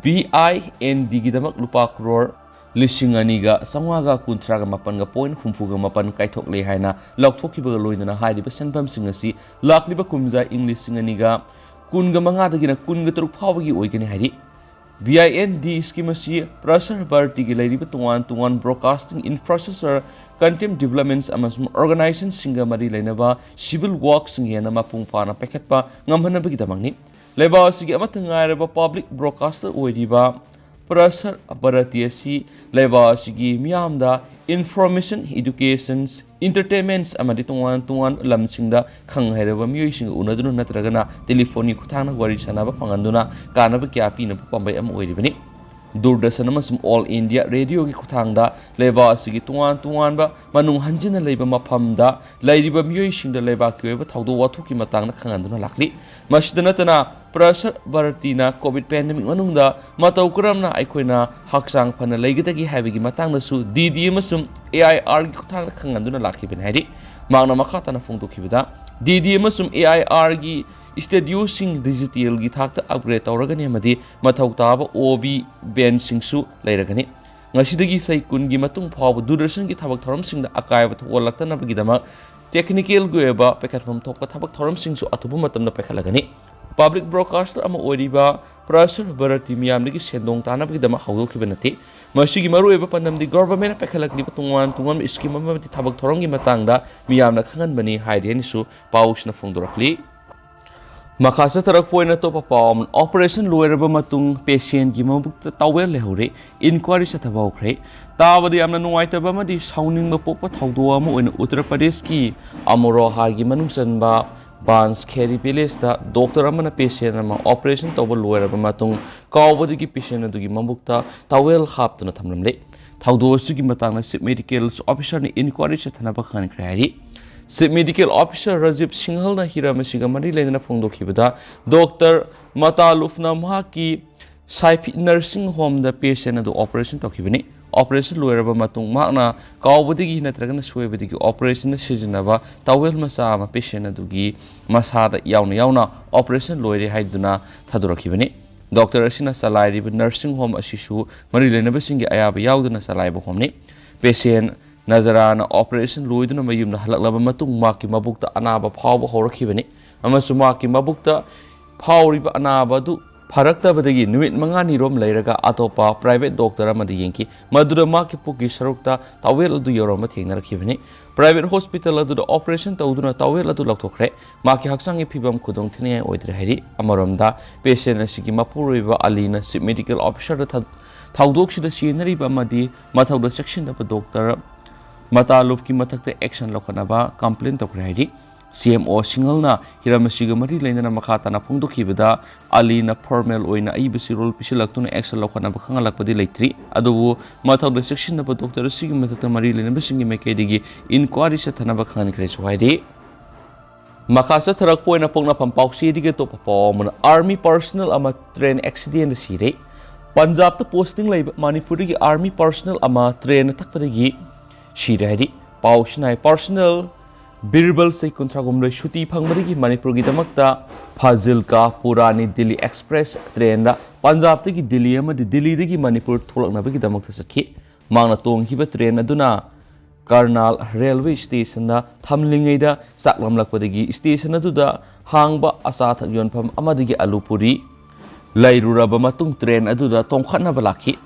BINDꯒꯤꯗꯃꯛ ꯂꯨꯄꯥ ꯀ꯭ꯔꯣꯔ ꯂꯤꯁꯤꯡ ꯑꯅꯤꯒ ꯆꯥꯝꯃꯉꯥꯒ ꯀꯨꯟꯊ꯭ꯔꯥꯒ ꯃꯥꯄꯟꯒ point ꯍꯨꯝꯐꯨꯒ ꯃꯥꯄꯟ ꯀꯥꯏꯊꯣꯛꯂꯦ ꯍꯥꯏꯅ ꯂꯥꯎꯊꯣꯛꯈꯤꯕꯒ ꯂꯣꯏꯅꯅ ꯍꯥꯏꯔꯤꯕ ꯁꯦꯟꯐꯝꯁꯤꯡ ꯑꯁꯤ ꯂꯥꯛꯂꯤꯕ ꯀꯨꯝꯖꯥ ꯏꯪ ꯂꯤꯁꯤꯡ ꯑꯅꯤꯒ ꯀꯨꯟꯒ ꯃꯉꯥꯗꯒꯤꯅ ꯀꯨꯟꯒ ꯇꯔꯨꯛ ꯐꯥꯎꯕꯒꯤ ꯑꯣꯏꯒꯅꯤ ꯍꯥꯏꯔꯤ꯫ ꯚꯤ ꯑꯥꯏ ꯑꯦꯟ ꯗꯤ ꯁ꯭ꯀꯤꯝ ꯑꯁꯤ ꯄ꯭ꯔꯁꯥꯔ ꯚꯥꯔꯇꯤꯒꯤ ꯂꯩꯔꯤꯕ ꯇꯣꯉꯥꯟ ꯇꯣꯉꯥꯟ broadcasting infrastructure, content developments ꯑꯃꯁꯨꯡ organizationꯁꯤꯡꯒ ꯃꯔꯤ ꯂꯩꯅꯕ civil workꯁꯤꯡ ꯍꯦꯟꯅ ꯃꯄꯨꯡ ꯐꯥꯅ ꯄꯥꯏꯈꯠꯄ ꯉꯝꯍꯟꯅꯕꯒꯤꯗꯃꯛꯅꯤ꯫ ꯂꯩꯕꯥꯛ ꯑꯁꯤꯒꯤ ꯑꯃꯠꯇ ꯉꯥꯏꯔꯕ public broadcaster ꯑꯣꯏꯔꯤꯕ ꯄ꯭ꯔꯁꯥꯔ ꯚꯥꯔꯇꯤ ꯑꯁꯤ ꯂꯩꯕꯥꯛ ꯑꯁꯤꯒꯤ ꯃꯤꯌꯥꯝꯗ information, education, entertainment ꯑꯃꯗꯤ ꯇꯣꯉꯥꯟ ꯇꯣꯉꯥꯟꯕ ꯂꯝꯁꯤꯡꯗ ꯈꯪ ꯍꯩꯔꯕ ꯃꯤꯑꯣꯏꯁꯤꯡꯒ ꯎꯅꯗꯨꯅ ꯅꯠꯇ꯭ꯔꯒꯅ ꯇꯦꯂꯤꯐꯣꯟꯒꯤ ꯈꯨꯠꯊꯥꯡꯗ ꯋꯥꯔꯤ ꯁꯥꯟꯅꯕ ꯐꯪꯍꯟꯗꯨꯅ ꯀꯥꯟꯅꯕ ꯀꯌꯥ ꯄꯤꯅꯕ ꯄꯥꯝꯕꯩ ꯑꯃ ꯑꯣꯏꯔꯤꯕꯅꯤ꯫ ꯗꯨꯔꯗꯔꯁꯟ ꯑꯃꯁꯨꯡ All India Radioꯒꯤ ꯈꯨꯠꯊꯥꯡꯗ ꯂꯩꯕꯥꯛ ꯑꯁꯤꯒꯤ ꯇꯣꯉꯥꯟ ꯇꯣꯉꯥꯟꯕ ꯃꯅꯨꯡ ꯍꯟꯖꯤꯟꯅ ꯂꯩꯕ ꯃꯐꯝꯗ ꯂꯩꯔꯤꯕ ꯃꯤꯑꯣꯏꯁꯤꯡꯗ ꯂꯩꯕꯥꯛꯀꯤ ꯑꯣꯏꯕ ꯊꯧꯗꯣꯛ ꯋꯥꯊꯣꯛꯀꯤ ꯃꯇꯥꯡꯗ ꯈꯪꯍꯟꯗꯨꯅ ꯂꯥꯛꯂꯤ꯫ ꯃꯁꯤꯗ ꯅꯠꯇꯅ ꯄ꯭ꯔꯁꯥꯔ ꯚꯥꯔꯇꯤꯅ COVID pandemic ꯃꯅꯨꯡꯗ ꯃꯇꯧ ꯀꯔꯝꯅ ꯑꯩꯈꯣꯏꯅ ꯍꯛꯆꯥꯡ ꯐꯅ ꯂꯩꯒꯗꯒꯦ ꯍꯥꯏꯕꯒꯤ ꯃꯇꯥꯡꯗꯁꯨ ꯗꯤ ꯗꯤ ꯑꯃꯁꯨꯡ ꯑꯦ ꯑꯥꯏ ꯑꯥꯔꯒꯤ ꯈꯨꯠꯊꯥꯡꯗ ꯈꯪꯍꯟꯗꯨꯅ ꯂꯥꯛꯈꯤꯕꯅꯤ ꯍꯥꯏꯔꯤ꯫ ꯃꯍꯥꯛꯅ ꯃꯈꯥ ꯇꯥꯅ ꯐꯣꯡꯗꯣꯛꯈꯤꯕꯗ, ꯗꯤ ꯗꯤ ꯑꯃꯁꯨꯡ ꯑꯦ ꯑꯥꯏ ꯑꯥꯔꯒꯤ ꯁ꯭ꯇꯨꯗꯤꯑꯣꯁꯤꯡ digitalꯒꯤ ꯊꯥꯛꯇ upgrade ꯇꯧꯔꯒꯅꯤ ꯑꯃꯗꯤ ꯃꯊꯧ ꯇꯥꯕ ꯑꯣ ꯕꯤ ꯕꯦꯟꯁꯤꯡꯁꯨ ꯂꯩꯔꯒꯅꯤ꯫ ꯉꯁꯤꯗꯒꯤ ꯆꯍꯤ ꯀꯨꯟꯒꯤ ꯃꯇꯨꯡ ꯐꯥꯎꯕ ꯗꯨꯔꯗꯔꯁꯟꯒꯤ ꯊꯕꯛ ꯊꯧꯔꯝꯁꯤꯡꯗ ꯑꯀꯥꯏꯕ ꯊꯣꯛꯍꯜꯂꯛꯇꯅꯕꯒꯤꯗꯃꯛ technicalꯒꯤ ꯑꯣꯏꯕ ꯄꯥꯏꯈꯠꯐꯝ ꯊꯣꯛꯄ ꯊꯕꯛ ꯊꯧꯔꯝꯁꯤꯡꯁꯨ ꯑꯊꯨꯕ ꯃꯇꯝꯗ ꯄꯥꯏꯈꯠꯂꯒꯅꯤ꯫ Public broadcaster ꯑꯃ ꯑꯣꯏꯔꯤꯕ ꯄ꯭ꯔꯁꯥꯔ ꯚꯥꯔꯇꯤ ꯃꯤꯌꯥꯝꯗꯒꯤ ꯁꯦꯟꯗꯣꯡ ꯇꯥꯅꯕꯒꯤꯗꯃꯛ ꯍꯧꯗꯣꯛꯈꯤꯕ ꯅꯠꯇꯦ꯫ ꯃꯁꯤꯒꯤ ꯃꯔꯨꯑꯣꯏꯕ ꯄꯥꯟꯗꯝꯗꯤ governmentꯅ ꯄꯥꯏꯈꯠꯂꯛꯂꯤꯕ ꯇꯣꯉꯥꯟ ꯇꯣꯉꯥꯟꯕ ꯁ꯭ꯀꯤꯝ ꯑꯃꯗꯤ ꯊꯕꯛ ꯊꯧꯔꯝꯒꯤ ꯃꯇꯥꯡꯗ ꯃꯤꯌꯥꯝꯅ ꯈꯪꯍꯟꯕꯅꯤ ꯍꯥꯏꯔꯤ ꯍꯥꯏꯅꯁꯨ ꯄꯥꯎꯁꯤꯅ ꯐꯣꯡꯗꯣꯔꯛꯂꯤ꯫ ꯃꯈꯥ ꯆꯠꯊꯔꯛꯄ ꯑꯣꯏꯅ ꯑꯇꯣꯞꯄ ꯄꯥꯎ ꯑꯃꯅ, operation ꯂꯣꯏꯔꯕ ꯃꯇꯨꯡ patientꯒꯤ ꯃꯕꯨꯛꯇ towel ꯂꯩꯍꯧꯔꯦ, inquiry ꯆꯠꯊꯕ ꯍꯧꯈ꯭ꯔꯦ꯫ ꯇꯥꯕꯗ ꯌꯥꯝꯅ ꯅꯨꯡꯉꯥꯏꯇꯕ ꯑꯃꯗꯤ ꯁꯥꯎꯅꯤꯡꯕ ꯄꯣꯛꯄ ꯊꯧꯗꯣꯛ ꯑꯃ ꯑꯣꯏꯅ ꯎꯠꯇꯔ ꯄ꯭ꯔꯗꯦꯁꯀꯤ ꯑꯃꯔꯣꯍꯥꯒꯤ ꯃꯅꯨꯡ ꯆꯟꯕ ꯕꯥꯟꯁ ꯈꯦꯔꯤ ꯚꯤꯂꯦꯖꯇ doctor ꯑꯃꯅ patient ꯑꯃ operation ꯇꯧꯕ ꯂꯣꯏꯔꯕ ꯃꯇꯨꯡ ꯀꯥꯎꯕꯗꯒꯤ patient ꯑꯗꯨꯒꯤ ꯃꯕꯨꯛꯇ towel ꯍꯥꯞꯇꯨꯅ ꯊꯝꯂꯝꯂꯦ꯫ ꯊꯧꯗꯣꯛ ꯑꯁꯤꯒꯤ ꯃꯇꯥꯡꯗ Chief Medical Officerꯅ inquiry ꯆꯠꯊꯅꯕ ꯈꯟꯈ꯭ꯔꯦ ꯍꯥꯏꯔꯤ꯫ Chief Medical Officer ꯔꯥꯖꯤꯕ ꯁꯤꯡꯍꯜꯅ ꯍꯤꯔꯝ ꯑꯁꯤꯒ ꯃꯔꯤ ꯂꯩꯅꯅ ꯐꯣꯡꯗꯣꯛꯈꯤꯕꯗ, doctor ꯃꯇꯥꯂꯨꯐꯅ ꯃꯍꯥꯛꯀꯤ ꯁꯥꯏꯐꯤ nursing homeꯗ patient ꯑꯗꯨ operation ꯇꯧꯈꯤꯕꯅꯤ꯫ Operation ꯂꯣꯏꯔꯕ ꯃꯇꯨꯡ ꯃꯍꯥꯛꯅ ꯀꯥꯎꯕꯗꯒꯤ ꯅꯠꯇ꯭ꯔꯒꯅ ꯁꯣꯏꯕꯗꯒꯤ operationꯗ ꯁꯤꯖꯤꯟꯅꯕ towel ꯃꯆꯥ ꯑꯃ patient ꯑꯗꯨꯒꯤ ꯃꯁꯥꯗ ꯌꯥꯎꯅ ꯌꯥꯎꯅ operation ꯂꯣꯏꯔꯦ ꯍꯥꯏꯗꯨꯅ ꯊꯥꯗꯣꯔꯛꯈꯤꯕꯅꯤ꯫ Doctor ꯑꯁꯤꯅ ꯆꯂꯥꯏꯔꯤꯕ nursing home ꯑꯁꯤꯁꯨ ꯃꯔꯤ ꯂꯩꯅꯕꯁꯤꯡꯒꯤ ꯑꯌꯥꯕ ꯌꯥꯎꯗꯅ ꯆꯂꯥꯏꯕ homeꯅꯤ꯫ Patient ꯅꯖꯔꯥꯅ operation ꯂꯣꯏꯗꯨꯅ ꯃꯌꯨꯝꯗ ꯍꯜꯂꯛꯂꯕ ꯃꯇꯨꯡ ꯃꯍꯥꯛꯀꯤ ꯃꯕꯨꯛꯇ ꯑꯅꯥꯕ ꯐꯥꯎꯕ ꯍꯧꯔꯛꯈꯤꯕꯅꯤ ꯑꯃꯁꯨꯡ ꯃꯍꯥꯛꯀꯤ ꯃꯕꯨꯛꯇ ꯐꯥꯎꯔꯤꯕ ꯑꯅꯥꯕ ꯑꯗꯨ ꯐꯔꯛꯇꯕꯗꯒꯤ ꯅꯨꯃꯤꯠ ꯃꯉꯥꯅꯤꯔꯣꯝ ꯂꯩꯔꯒ ꯑꯇꯣꯞꯄ private doctor ꯑꯃꯗ ꯌꯦꯡꯈꯤ꯫ ꯃꯗꯨꯗ ꯃꯍꯥꯛꯀꯤ ꯄꯨꯛꯀꯤ ꯁꯔꯨꯛꯇ towel ꯑꯗꯨ ꯌꯧꯔꯝꯕ ꯊꯦꯡꯅꯔꯛꯈꯤꯕꯅꯤ꯫ Private hospital ꯑꯗꯨꯗ operation ꯇꯧꯗꯨꯅ towel ꯑꯗꯨ ꯂꯧꯊꯣꯛꯈ꯭ꯔꯦ꯫ ꯃꯍꯥꯛꯀꯤ ꯍꯛꯆꯥꯡꯒꯤ ꯐꯤꯕꯝ ꯈꯨꯗꯣꯡ ꯊꯤꯅꯤꯡꯉꯥꯏ ꯑꯣꯏꯗ꯭ꯔꯦ ꯍꯥꯏꯔꯤ꯫ ꯑꯃꯔꯣꯝꯗ, patient ꯑꯁꯤꯒꯤ ꯃꯄꯨꯔꯣꯏꯕ ꯑꯂꯤꯅ Chief Medical Officerꯗ ꯊ-, ꯊꯧꯗꯣꯛꯁꯤꯗ ꯆꯦꯟꯅꯔꯤꯕ ꯑꯃꯗꯤ ꯃꯊꯧꯗ ꯆꯦꯛꯁꯤꯟꯅꯕ doctor ꯃꯇꯥꯂꯨꯞꯀꯤ ꯃꯊꯛꯇ action ꯂꯧꯈꯠꯅꯕ complain ꯇꯧꯈ꯭ꯔꯦ ꯍꯥꯏꯔꯤ꯫ ꯁꯤ ꯑꯦꯝ ꯑꯣ ꯁꯤꯡꯍꯜꯅ ꯍꯤꯔꯝ ꯑꯁꯤꯒ ꯃꯔꯤ ꯂꯩꯅꯅ ꯃꯈꯥ ꯇꯥꯅ ꯐꯣꯡꯗꯣꯛꯈꯤꯕꯗ, ꯑꯂꯤꯅ formal ꯑꯣꯏꯅ ꯑꯏꯕ ꯆꯦꯔꯣꯜ ꯄꯤꯁꯤꯜꯂꯛꯇꯨꯅ action ꯂꯧꯈꯠꯅꯕ ꯈꯪꯍꯜꯂꯛꯄꯗꯤ ꯂꯩꯇ꯭ꯔꯤ꯫ ꯑꯗꯨꯕꯨ ꯃꯊꯧꯗ ꯆꯦꯛꯁꯤꯟꯅꯕ doctor ꯑꯁꯤꯒꯤ ꯃꯊꯛꯇ ꯃꯔꯤ ꯂꯩꯅꯕꯁꯤꯡꯒꯤ ꯃꯥꯏꯀꯩꯗꯒꯤ inquiry ꯆꯠꯊꯅꯕ ꯈꯪꯍꯟꯈ꯭ꯔꯦꯁꯨ ꯍꯥꯏꯔꯤ꯫ ꯃꯈꯥ ꯆꯠꯊꯔꯛꯄ ꯑꯣꯏꯅ ꯄꯣꯛꯅꯐꯝ ꯄꯥꯎꯆꯦꯗꯒꯤ ꯑꯇꯣꯞꯄ ꯄꯥꯎ ꯑꯃꯅ, army personnel ꯑꯃ train accidentꯗ ꯁꯤꯔꯦ꯫ ꯄꯟꯖꯥꯕꯇ posting ꯂꯩꯕ ꯃꯅꯤꯄꯨꯔꯗꯒꯤ army personnel ꯑꯃ trainꯅ ꯊꯛꯄꯗꯒꯤ ꯁꯤꯔꯦ ꯍꯥꯏꯔꯤ꯫ ꯄꯥꯎꯁꯤꯅ ꯍꯥꯏ, personnel ꯕꯤꯔꯕꯜ, ꯆꯍꯤ ꯀꯨꯟꯊ꯭ꯔꯥ ꯍꯨꯝꯗꯣꯏ, ꯁꯨꯇꯤ ꯐꯪꯕꯗꯒꯤ ꯃꯅꯤꯄꯨꯔꯒꯤꯗꯃꯛꯇ ꯐꯥꯖꯤꯜꯀꯥ ꯄꯨꯔꯥꯅꯤ ꯗꯤꯜꯂꯤ express trainꯗ ꯄꯟꯖꯥꯕꯇꯒꯤ ꯗꯤꯜꯂꯤ ꯑꯃꯗꯤ ꯗꯤꯜꯂꯤꯗꯒꯤ ꯃꯅꯤꯄꯨꯔ ꯊꯣꯛꯂꯛꯅꯕꯒꯤꯗꯃꯛꯇ ꯆꯠꯈꯤ꯫ ꯃꯍꯥꯛꯅ ꯇꯣꯡꯈꯤꯕ train ꯑꯗꯨꯅ ꯀꯔꯅꯥꯜ railway stationꯗ ꯊꯝꯂꯤꯉꯩꯗ ꯆꯥꯛꯂꯝꯂꯛꯄꯗꯒꯤ station ꯑꯗꯨꯗ ꯍꯥꯡꯕ ꯑꯆꯥ ꯑꯊꯛ ꯌꯣꯟꯐꯝ ꯑꯃꯗꯒꯤ ꯑꯂꯨ ꯄꯨꯔꯤ ꯂꯩꯔꯨꯔꯕ ꯃꯇꯨꯡ train ꯑꯗꯨꯗ ꯇꯣꯡꯈꯠꯅꯕ ꯂꯥꯛꯈꯤ꯫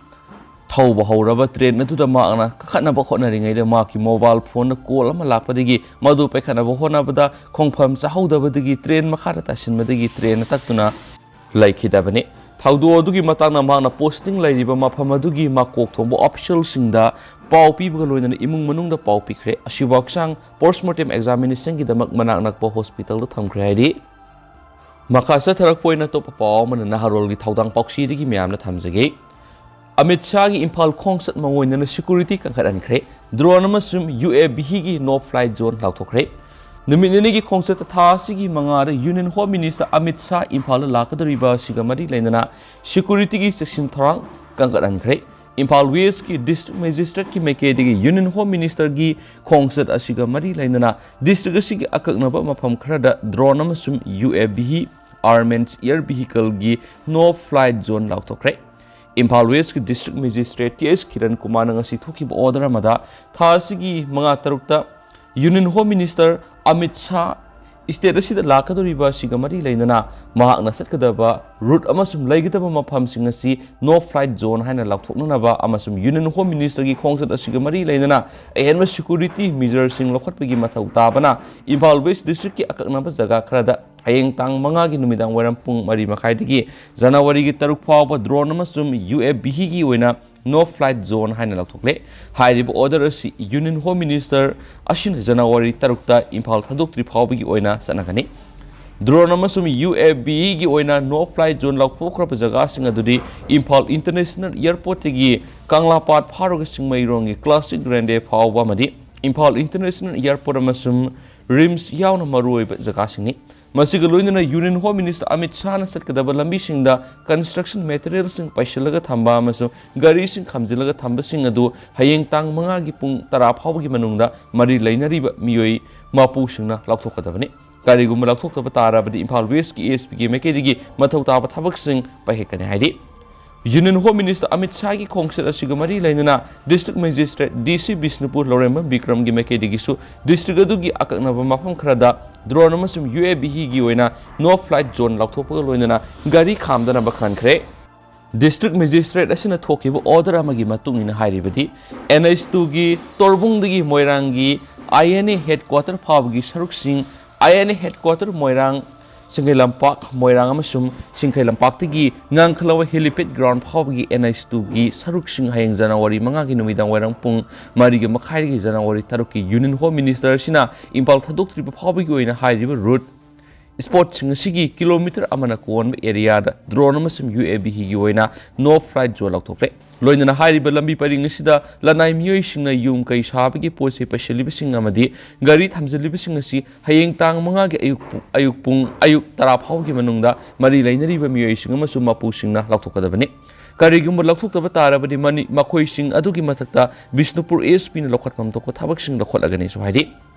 ꯊꯧꯕ ꯍꯧꯔꯕ train ꯑꯗꯨꯗ ꯃꯍꯥꯛꯅ ꯀꯥꯈꯠꯅꯕ ꯍꯣꯠꯅꯔꯤꯉꯩꯗ ꯃꯍꯥꯛꯀꯤ mobile phoneꯗ call ꯑꯃ ꯂꯥꯛꯄꯗꯒꯤ ꯃꯗꯨ ꯄꯥꯏꯈꯠꯅꯕ ꯍꯣꯠꯅꯕꯗ ꯈꯣꯡꯐꯝ ꯆꯥꯍꯧꯗꯕꯗꯒꯤ train ꯃꯈꯥꯗ ꯇꯥꯁꯤꯟꯕꯗꯒꯤ train ꯇꯛꯇꯨꯅ ꯂꯩꯈꯤꯗꯕꯅꯤ꯫ ꯊꯧꯗꯣꯛ ꯑꯗꯨꯒꯤ ꯃꯇꯥꯡꯗ ꯃꯍꯥꯛꯅ posting ꯂꯩꯔꯤꯕ ꯃꯐꯝ ꯑꯗꯨꯒꯤ ꯃꯀꯣꯛ ꯊꯣꯡꯕ officialꯁꯤꯡꯗ ꯄꯥꯎ ꯄꯤꯕꯒ ꯂꯣꯏꯅꯅ ꯏꯃꯨꯡ ꯃꯅꯨꯡꯗ ꯄꯥꯎ ꯄꯤꯈ꯭ꯔꯦ꯫ ꯑꯁꯤꯕꯨ ꯍꯛꯆꯥꯡ post mortem examinationꯒꯤꯗꯃꯛ ꯃꯅꯥꯛ ꯅꯛꯄ hospitalꯗ ꯊꯝꯈ꯭ꯔꯦ ꯍꯥꯏꯔꯤ꯫ ꯃꯈꯥ ꯆꯠꯊꯔꯛꯄ ꯑꯣꯏꯅ ꯑꯇꯣꯞꯄ ꯄꯥꯎ ꯑꯃꯅ ꯅꯍꯥꯔꯣꯜꯒꯤ ꯊꯧꯗꯥꯡ ꯄꯥꯎꯆꯦꯗꯒꯤ ꯃꯌꯥꯝꯅ ꯊꯝꯖꯒꯦ꯫ ꯑꯃꯤꯠ ꯁꯥꯍꯒꯤ ꯏꯝꯐꯥꯜ ꯈꯣꯡꯆꯠ ꯃꯥꯡꯑꯣꯏꯅꯅ security ꯀꯟꯈꯠꯍꯟꯈ꯭ꯔꯦ꯫ Drone ꯑꯃꯁꯨꯡ UAVꯒꯤ no fly zone ꯂꯥꯎꯊꯣꯛꯈ꯭ꯔꯦ꯫ ꯅꯨꯃꯤꯠ ꯅꯤꯅꯤꯒꯤ ꯈꯣꯡꯆꯠꯇ ꯊꯥ ꯑꯁꯤꯒꯤ ꯃꯉꯥꯗ Union Home Minister Amit Shah ꯏꯝꯐꯥꯜꯗ ꯂꯥꯛꯀꯗꯧꯔꯤꯕ ꯑꯁꯤꯒ ꯃꯔꯤ ꯂꯩꯅꯅ securityꯒꯤ ꯆꯦꯛꯁꯤꯟ ꯊꯧꯔꯥꯡ ꯀꯟꯈꯠꯍꯟꯈ꯭ꯔꯦ꯫ ꯏꯝꯐꯥꯜ Westꯀꯤ District Magistrateꯀꯤ ꯃꯥꯏꯀꯩꯗꯒꯤ Union Home Ministerꯒꯤ ꯈꯣꯡꯆꯠ ꯑꯁꯤꯒ ꯃꯔꯤ ꯂꯩꯅꯅ district ꯑꯁꯤꯒꯤ ꯑꯀꯛꯅꯕ ꯃꯐꯝ ꯈꯔꯗ drone ꯑꯃꯁꯨꯡ UAV, armed air vehicleꯒꯤ no fly zone ꯂꯥꯎꯊꯣꯛꯈ꯭ꯔꯦ꯫ ꯏꯝꯐꯥꯜ Westꯀꯤ District Magistrate T S Kiran ꯀꯨꯃꯥꯔꯅ ꯉꯁꯤ ꯊꯣꯛꯈꯤꯕ order ꯑꯃꯗ ꯊꯥ ꯑꯁꯤꯒꯤ ꯃꯉꯥ ꯇꯔꯨꯛꯇ Union Home Minister Amit Shah State ꯑꯁꯤꯗ ꯂꯥꯛꯀꯗꯧꯔꯤꯕ ꯑꯁꯤꯒ ꯃꯔꯤ ꯂꯩꯅꯅ ꯃꯍꯥꯛꯅ ꯆꯠꯀꯗꯕ route ꯑꯃꯁꯨꯡ ꯂꯩꯒꯗꯕ ꯃꯐꯝꯁꯤꯡ ꯑꯁꯤ no flight zone ꯍꯥꯏꯅ ꯂꯥꯎꯊꯣꯛꯅꯅꯕ ꯑꯃꯁꯨꯡ Union Home Minister ꯒꯤ ꯈꯣꯡꯆꯠ ꯑꯁꯤꯒ ꯃꯔꯤ ꯂꯩꯅꯅ ꯑꯍꯦꯟꯕ security measure ꯁꯤꯡ ꯂꯧꯈꯠꯄꯒꯤ ꯃꯊꯧ ꯇꯥꯕꯅ ꯏꯝꯐꯥꯜ West District ꯀꯤ ꯑꯀꯛꯅꯕ ꯖꯒꯥ ꯈꯔꯗ ꯍꯌꯦꯡ ꯇꯥꯡ ꯃꯉꯥꯒꯤ ꯅꯨꯃꯤꯗꯥꯡ ꯋꯥꯏꯔꯝ ꯄꯨꯡ ꯃꯔꯤ ꯃꯈꯥꯏꯗꯒꯤ ꯖꯅꯋꯥꯔꯤꯒꯤ ꯇꯔꯨꯛ ꯐꯥꯎꯕ drone ꯑꯃꯁꯨꯡ U A V ꯒꯤ ꯑꯣꯏꯅ no flight zone ꯍꯥꯏꯅ ꯂꯥꯎꯊꯣꯛꯂꯦ꯫ ꯍꯥꯏꯔꯤꯕ order ꯑꯁꯤ Union Home Minister ꯑꯁꯤꯅ ꯖꯅꯋꯥꯔꯤ ꯇꯔꯨꯛꯇ ꯏꯝꯐꯥꯜ ꯊꯥꯗꯣꯛꯇ꯭ꯔꯤ ꯐꯥꯎꯕꯒꯤ ꯑꯣꯏꯅ ꯆꯠꯅꯒꯅꯤ꯫ Drone ꯑꯃꯁꯨꯡ U A V ꯒꯤ ꯑꯣꯏꯅ no flight zone ꯂꯥꯎꯊꯣꯛꯈ꯭ꯔꯕ ꯖꯒꯥꯁꯤꯡ ꯑꯗꯨꯗꯤ ꯏꯝꯐꯥꯜ International Airport ꯇꯒꯤ ꯀꯪꯂꯥꯄꯥꯠ ꯐꯥꯎꯔꯒ ꯆꯤꯡꯃꯩꯔꯣꯡꯒꯤ Classic Grande ꯐꯥꯎꯕ ꯑꯃꯗꯤ ꯏꯝꯐꯥꯜ International Airport ꯑꯃꯁꯨꯡ RIMS ꯌꯥꯎꯅ ꯃꯔꯨꯑꯣꯏꯕ ꯖꯒꯥꯁꯤꯡꯅꯤ꯫ ꯃꯁꯤꯒ ꯂꯣꯏꯅꯅ Union Home Minister ꯑꯃꯤꯠ ꯁꯥꯍꯅ ꯆꯠꯀꯗꯕ ꯂꯝꯕꯤꯁꯤꯡꯗ construction material ꯁꯤꯡ ꯄꯩꯁꯤꯜꯂꯒ ꯊꯝꯕ ꯑꯃꯁꯨꯡ ꯒꯥꯔꯤꯁꯤꯡ ꯈꯥꯝꯖꯤꯜꯂꯒ ꯊꯝꯕꯁꯤꯡ ꯑꯗꯨ ꯍꯌꯦꯡ ꯇꯥꯡ ꯃꯉꯥꯒꯤ ꯄꯨꯡ ꯇꯔꯥ ꯐꯥꯎꯕꯒꯤ ꯃꯅꯨꯡꯗ ꯃꯔꯤ ꯂꯩꯅꯔꯤꯕ ꯃꯤꯑꯣꯏ ꯃꯄꯨꯁꯤꯡꯅ ꯂꯧꯊꯣꯛꯀꯗꯕꯅꯤ꯫ ꯀꯔꯤꯒꯨꯝꯕ ꯂꯧꯊꯣꯛꯇꯕ ꯇꯥꯔꯕꯗꯤ ꯏꯝꯐꯥꯜ West ꯀꯤ S P ꯒꯤ ꯃꯥꯏꯀꯩꯗꯒꯤ ꯃꯊꯧ ꯇꯥꯕ ꯊꯕꯛꯁꯤꯡ ꯄꯥꯏꯈꯠꯀꯅꯤ ꯍꯥꯏꯔꯤ꯫ Union Home Minister ꯑꯃꯤꯠ ꯁꯥꯍꯒꯤ ꯈꯣꯡꯆꯠ ꯑꯁꯤꯒ ꯃꯔꯤ ꯂꯩꯅꯅ District Magistrate D C Bishnupur ꯂꯧꯔꯦꯝꯕꯝ ꯕꯤꯀ꯭ꯔꯝꯒꯤ ꯃꯥꯏꯀꯩꯗꯒꯤꯁꯨ district ꯑꯗꯨꯒꯤ ꯑꯀꯛꯅꯕ ꯃꯐꯝ ꯈꯔꯗ drone ꯑꯃꯁꯨꯡ U A V ꯒꯤ ꯑꯣꯏꯅ no flight zone ꯂꯥꯎꯊꯣꯛꯄꯒ ꯂꯣꯏꯅꯅ ꯒꯥꯔꯤ ꯈꯥꯝꯗꯅꯕ ꯈꯟꯈ꯭ꯔꯦ꯫ District Magistrate ꯑꯁꯤꯅ ꯊꯣꯛꯈꯤꯕ order ꯑꯃꯒꯤ ꯃꯇꯨꯡ ꯏꯟꯅ ꯍꯥꯏꯔꯤꯕꯗꯤ, N H two ꯒꯤ ꯇꯣꯔꯕꯨꯡꯗꯒꯤ ꯃꯣꯏꯔꯥꯡꯒꯤ I N A headquarter ꯐꯥꯎꯕꯒꯤ ꯁꯔꯨꯛꯁꯤꯡ, I N A headquarter ꯃꯣꯏꯔꯥꯡ, ꯁꯤꯡꯈꯩ ꯂꯝꯄꯥꯛ, ꯃꯣꯏꯔꯥꯡ ꯑꯃꯁꯨꯡ ꯁꯤꯡꯈꯩ ꯂꯝꯄꯥꯛꯇꯒꯤ ꯉꯥꯡꯈꯂꯋꯥ helipad ground ꯐꯥꯎꯕꯒꯤ N H two ꯒꯤ ꯁꯔꯨꯛꯁꯤꯡ ꯍꯌꯦꯡ ꯖꯅꯋꯥꯔꯤ ꯃꯉꯥꯒꯤ ꯅꯨꯃꯤꯗꯥꯡ ꯋꯥꯏꯔꯝ ꯄꯨꯡ ꯃꯔꯤꯒ ꯃꯈꯥꯏꯗꯒꯤ ꯖꯅꯋꯥꯔꯤ ꯇꯔꯨꯛꯀꯤ Union Home Minister ꯑꯁꯤꯅ ꯏꯝꯐꯥꯜ ꯊꯥꯗꯣꯛꯇ꯭ꯔꯤꯕ ꯐꯥꯎꯕꯒꯤ ꯑꯣꯏꯅ ꯍꯥꯏꯔꯤꯕ route spot ꯁꯤꯡ ꯑꯁꯤꯒꯤ kilometre ꯑꯃꯅ ꯀꯣꯟꯕ area ꯗ drone ꯑꯃꯁꯨꯡ U A V ꯒꯤ ꯑꯣꯏꯅ no flight zone ꯂꯥꯎꯊꯣꯛꯈ꯭ꯔꯦ꯫ ꯂꯣꯏꯅꯅ ꯍꯥꯏꯔꯤꯕ ꯂꯝꯕꯤ ꯄꯔꯤꯡ ꯑꯁꯤꯗ ꯂꯅꯥꯏ ꯃꯤꯑꯣꯏꯁꯤꯡꯅ ꯌꯨꯝ ꯀꯩ ꯁꯥꯕꯒꯤ ꯄꯣꯠ ꯆꯩ ꯄꯩꯁꯤꯜꯂꯤꯕꯁꯤꯡ ꯑꯃꯗꯤ ꯒꯥꯔꯤ ꯊꯝꯖꯤꯜꯂꯤꯕꯁꯤꯡ ꯑꯁꯤ ꯍꯌꯦꯡ ꯇꯥꯡ ꯃꯉꯥꯒꯤ ꯑꯌꯨꯛ ꯄꯨꯡ, ꯑꯌꯨꯛ ꯄꯨꯡ, ꯑꯌꯨꯛ ꯇꯔꯥ ꯐꯥꯎꯒꯤ ꯃꯅꯨꯡꯗ ꯃꯔꯤ ꯂꯩꯅꯔꯤꯕ ꯃꯤꯑꯣꯏꯁꯤꯡ ꯑꯃꯁꯨꯡ ꯃꯄꯨꯁꯤꯡꯅ ꯂꯧꯊꯣꯛꯀꯗꯕꯅꯤ꯫ ꯀꯔꯤꯒꯨꯝꯕ ꯂꯧꯊꯣꯛꯇꯕ ꯇꯥꯔꯕꯗꯤ ꯃꯅꯤ-, ꯃꯈꯣꯏꯁꯤꯡ ꯑꯗꯨꯒꯤ ꯃꯊꯛꯇ ꯕꯤꯁꯅꯨꯄꯨꯔ S P ꯅ ꯂꯧꯈꯠꯐꯝ ꯊꯣꯛꯄ ꯊꯕꯛꯁꯤꯡ ꯂꯧꯈꯠꯂꯒꯅꯤꯁꯨ ꯍꯥꯏꯔꯤ꯫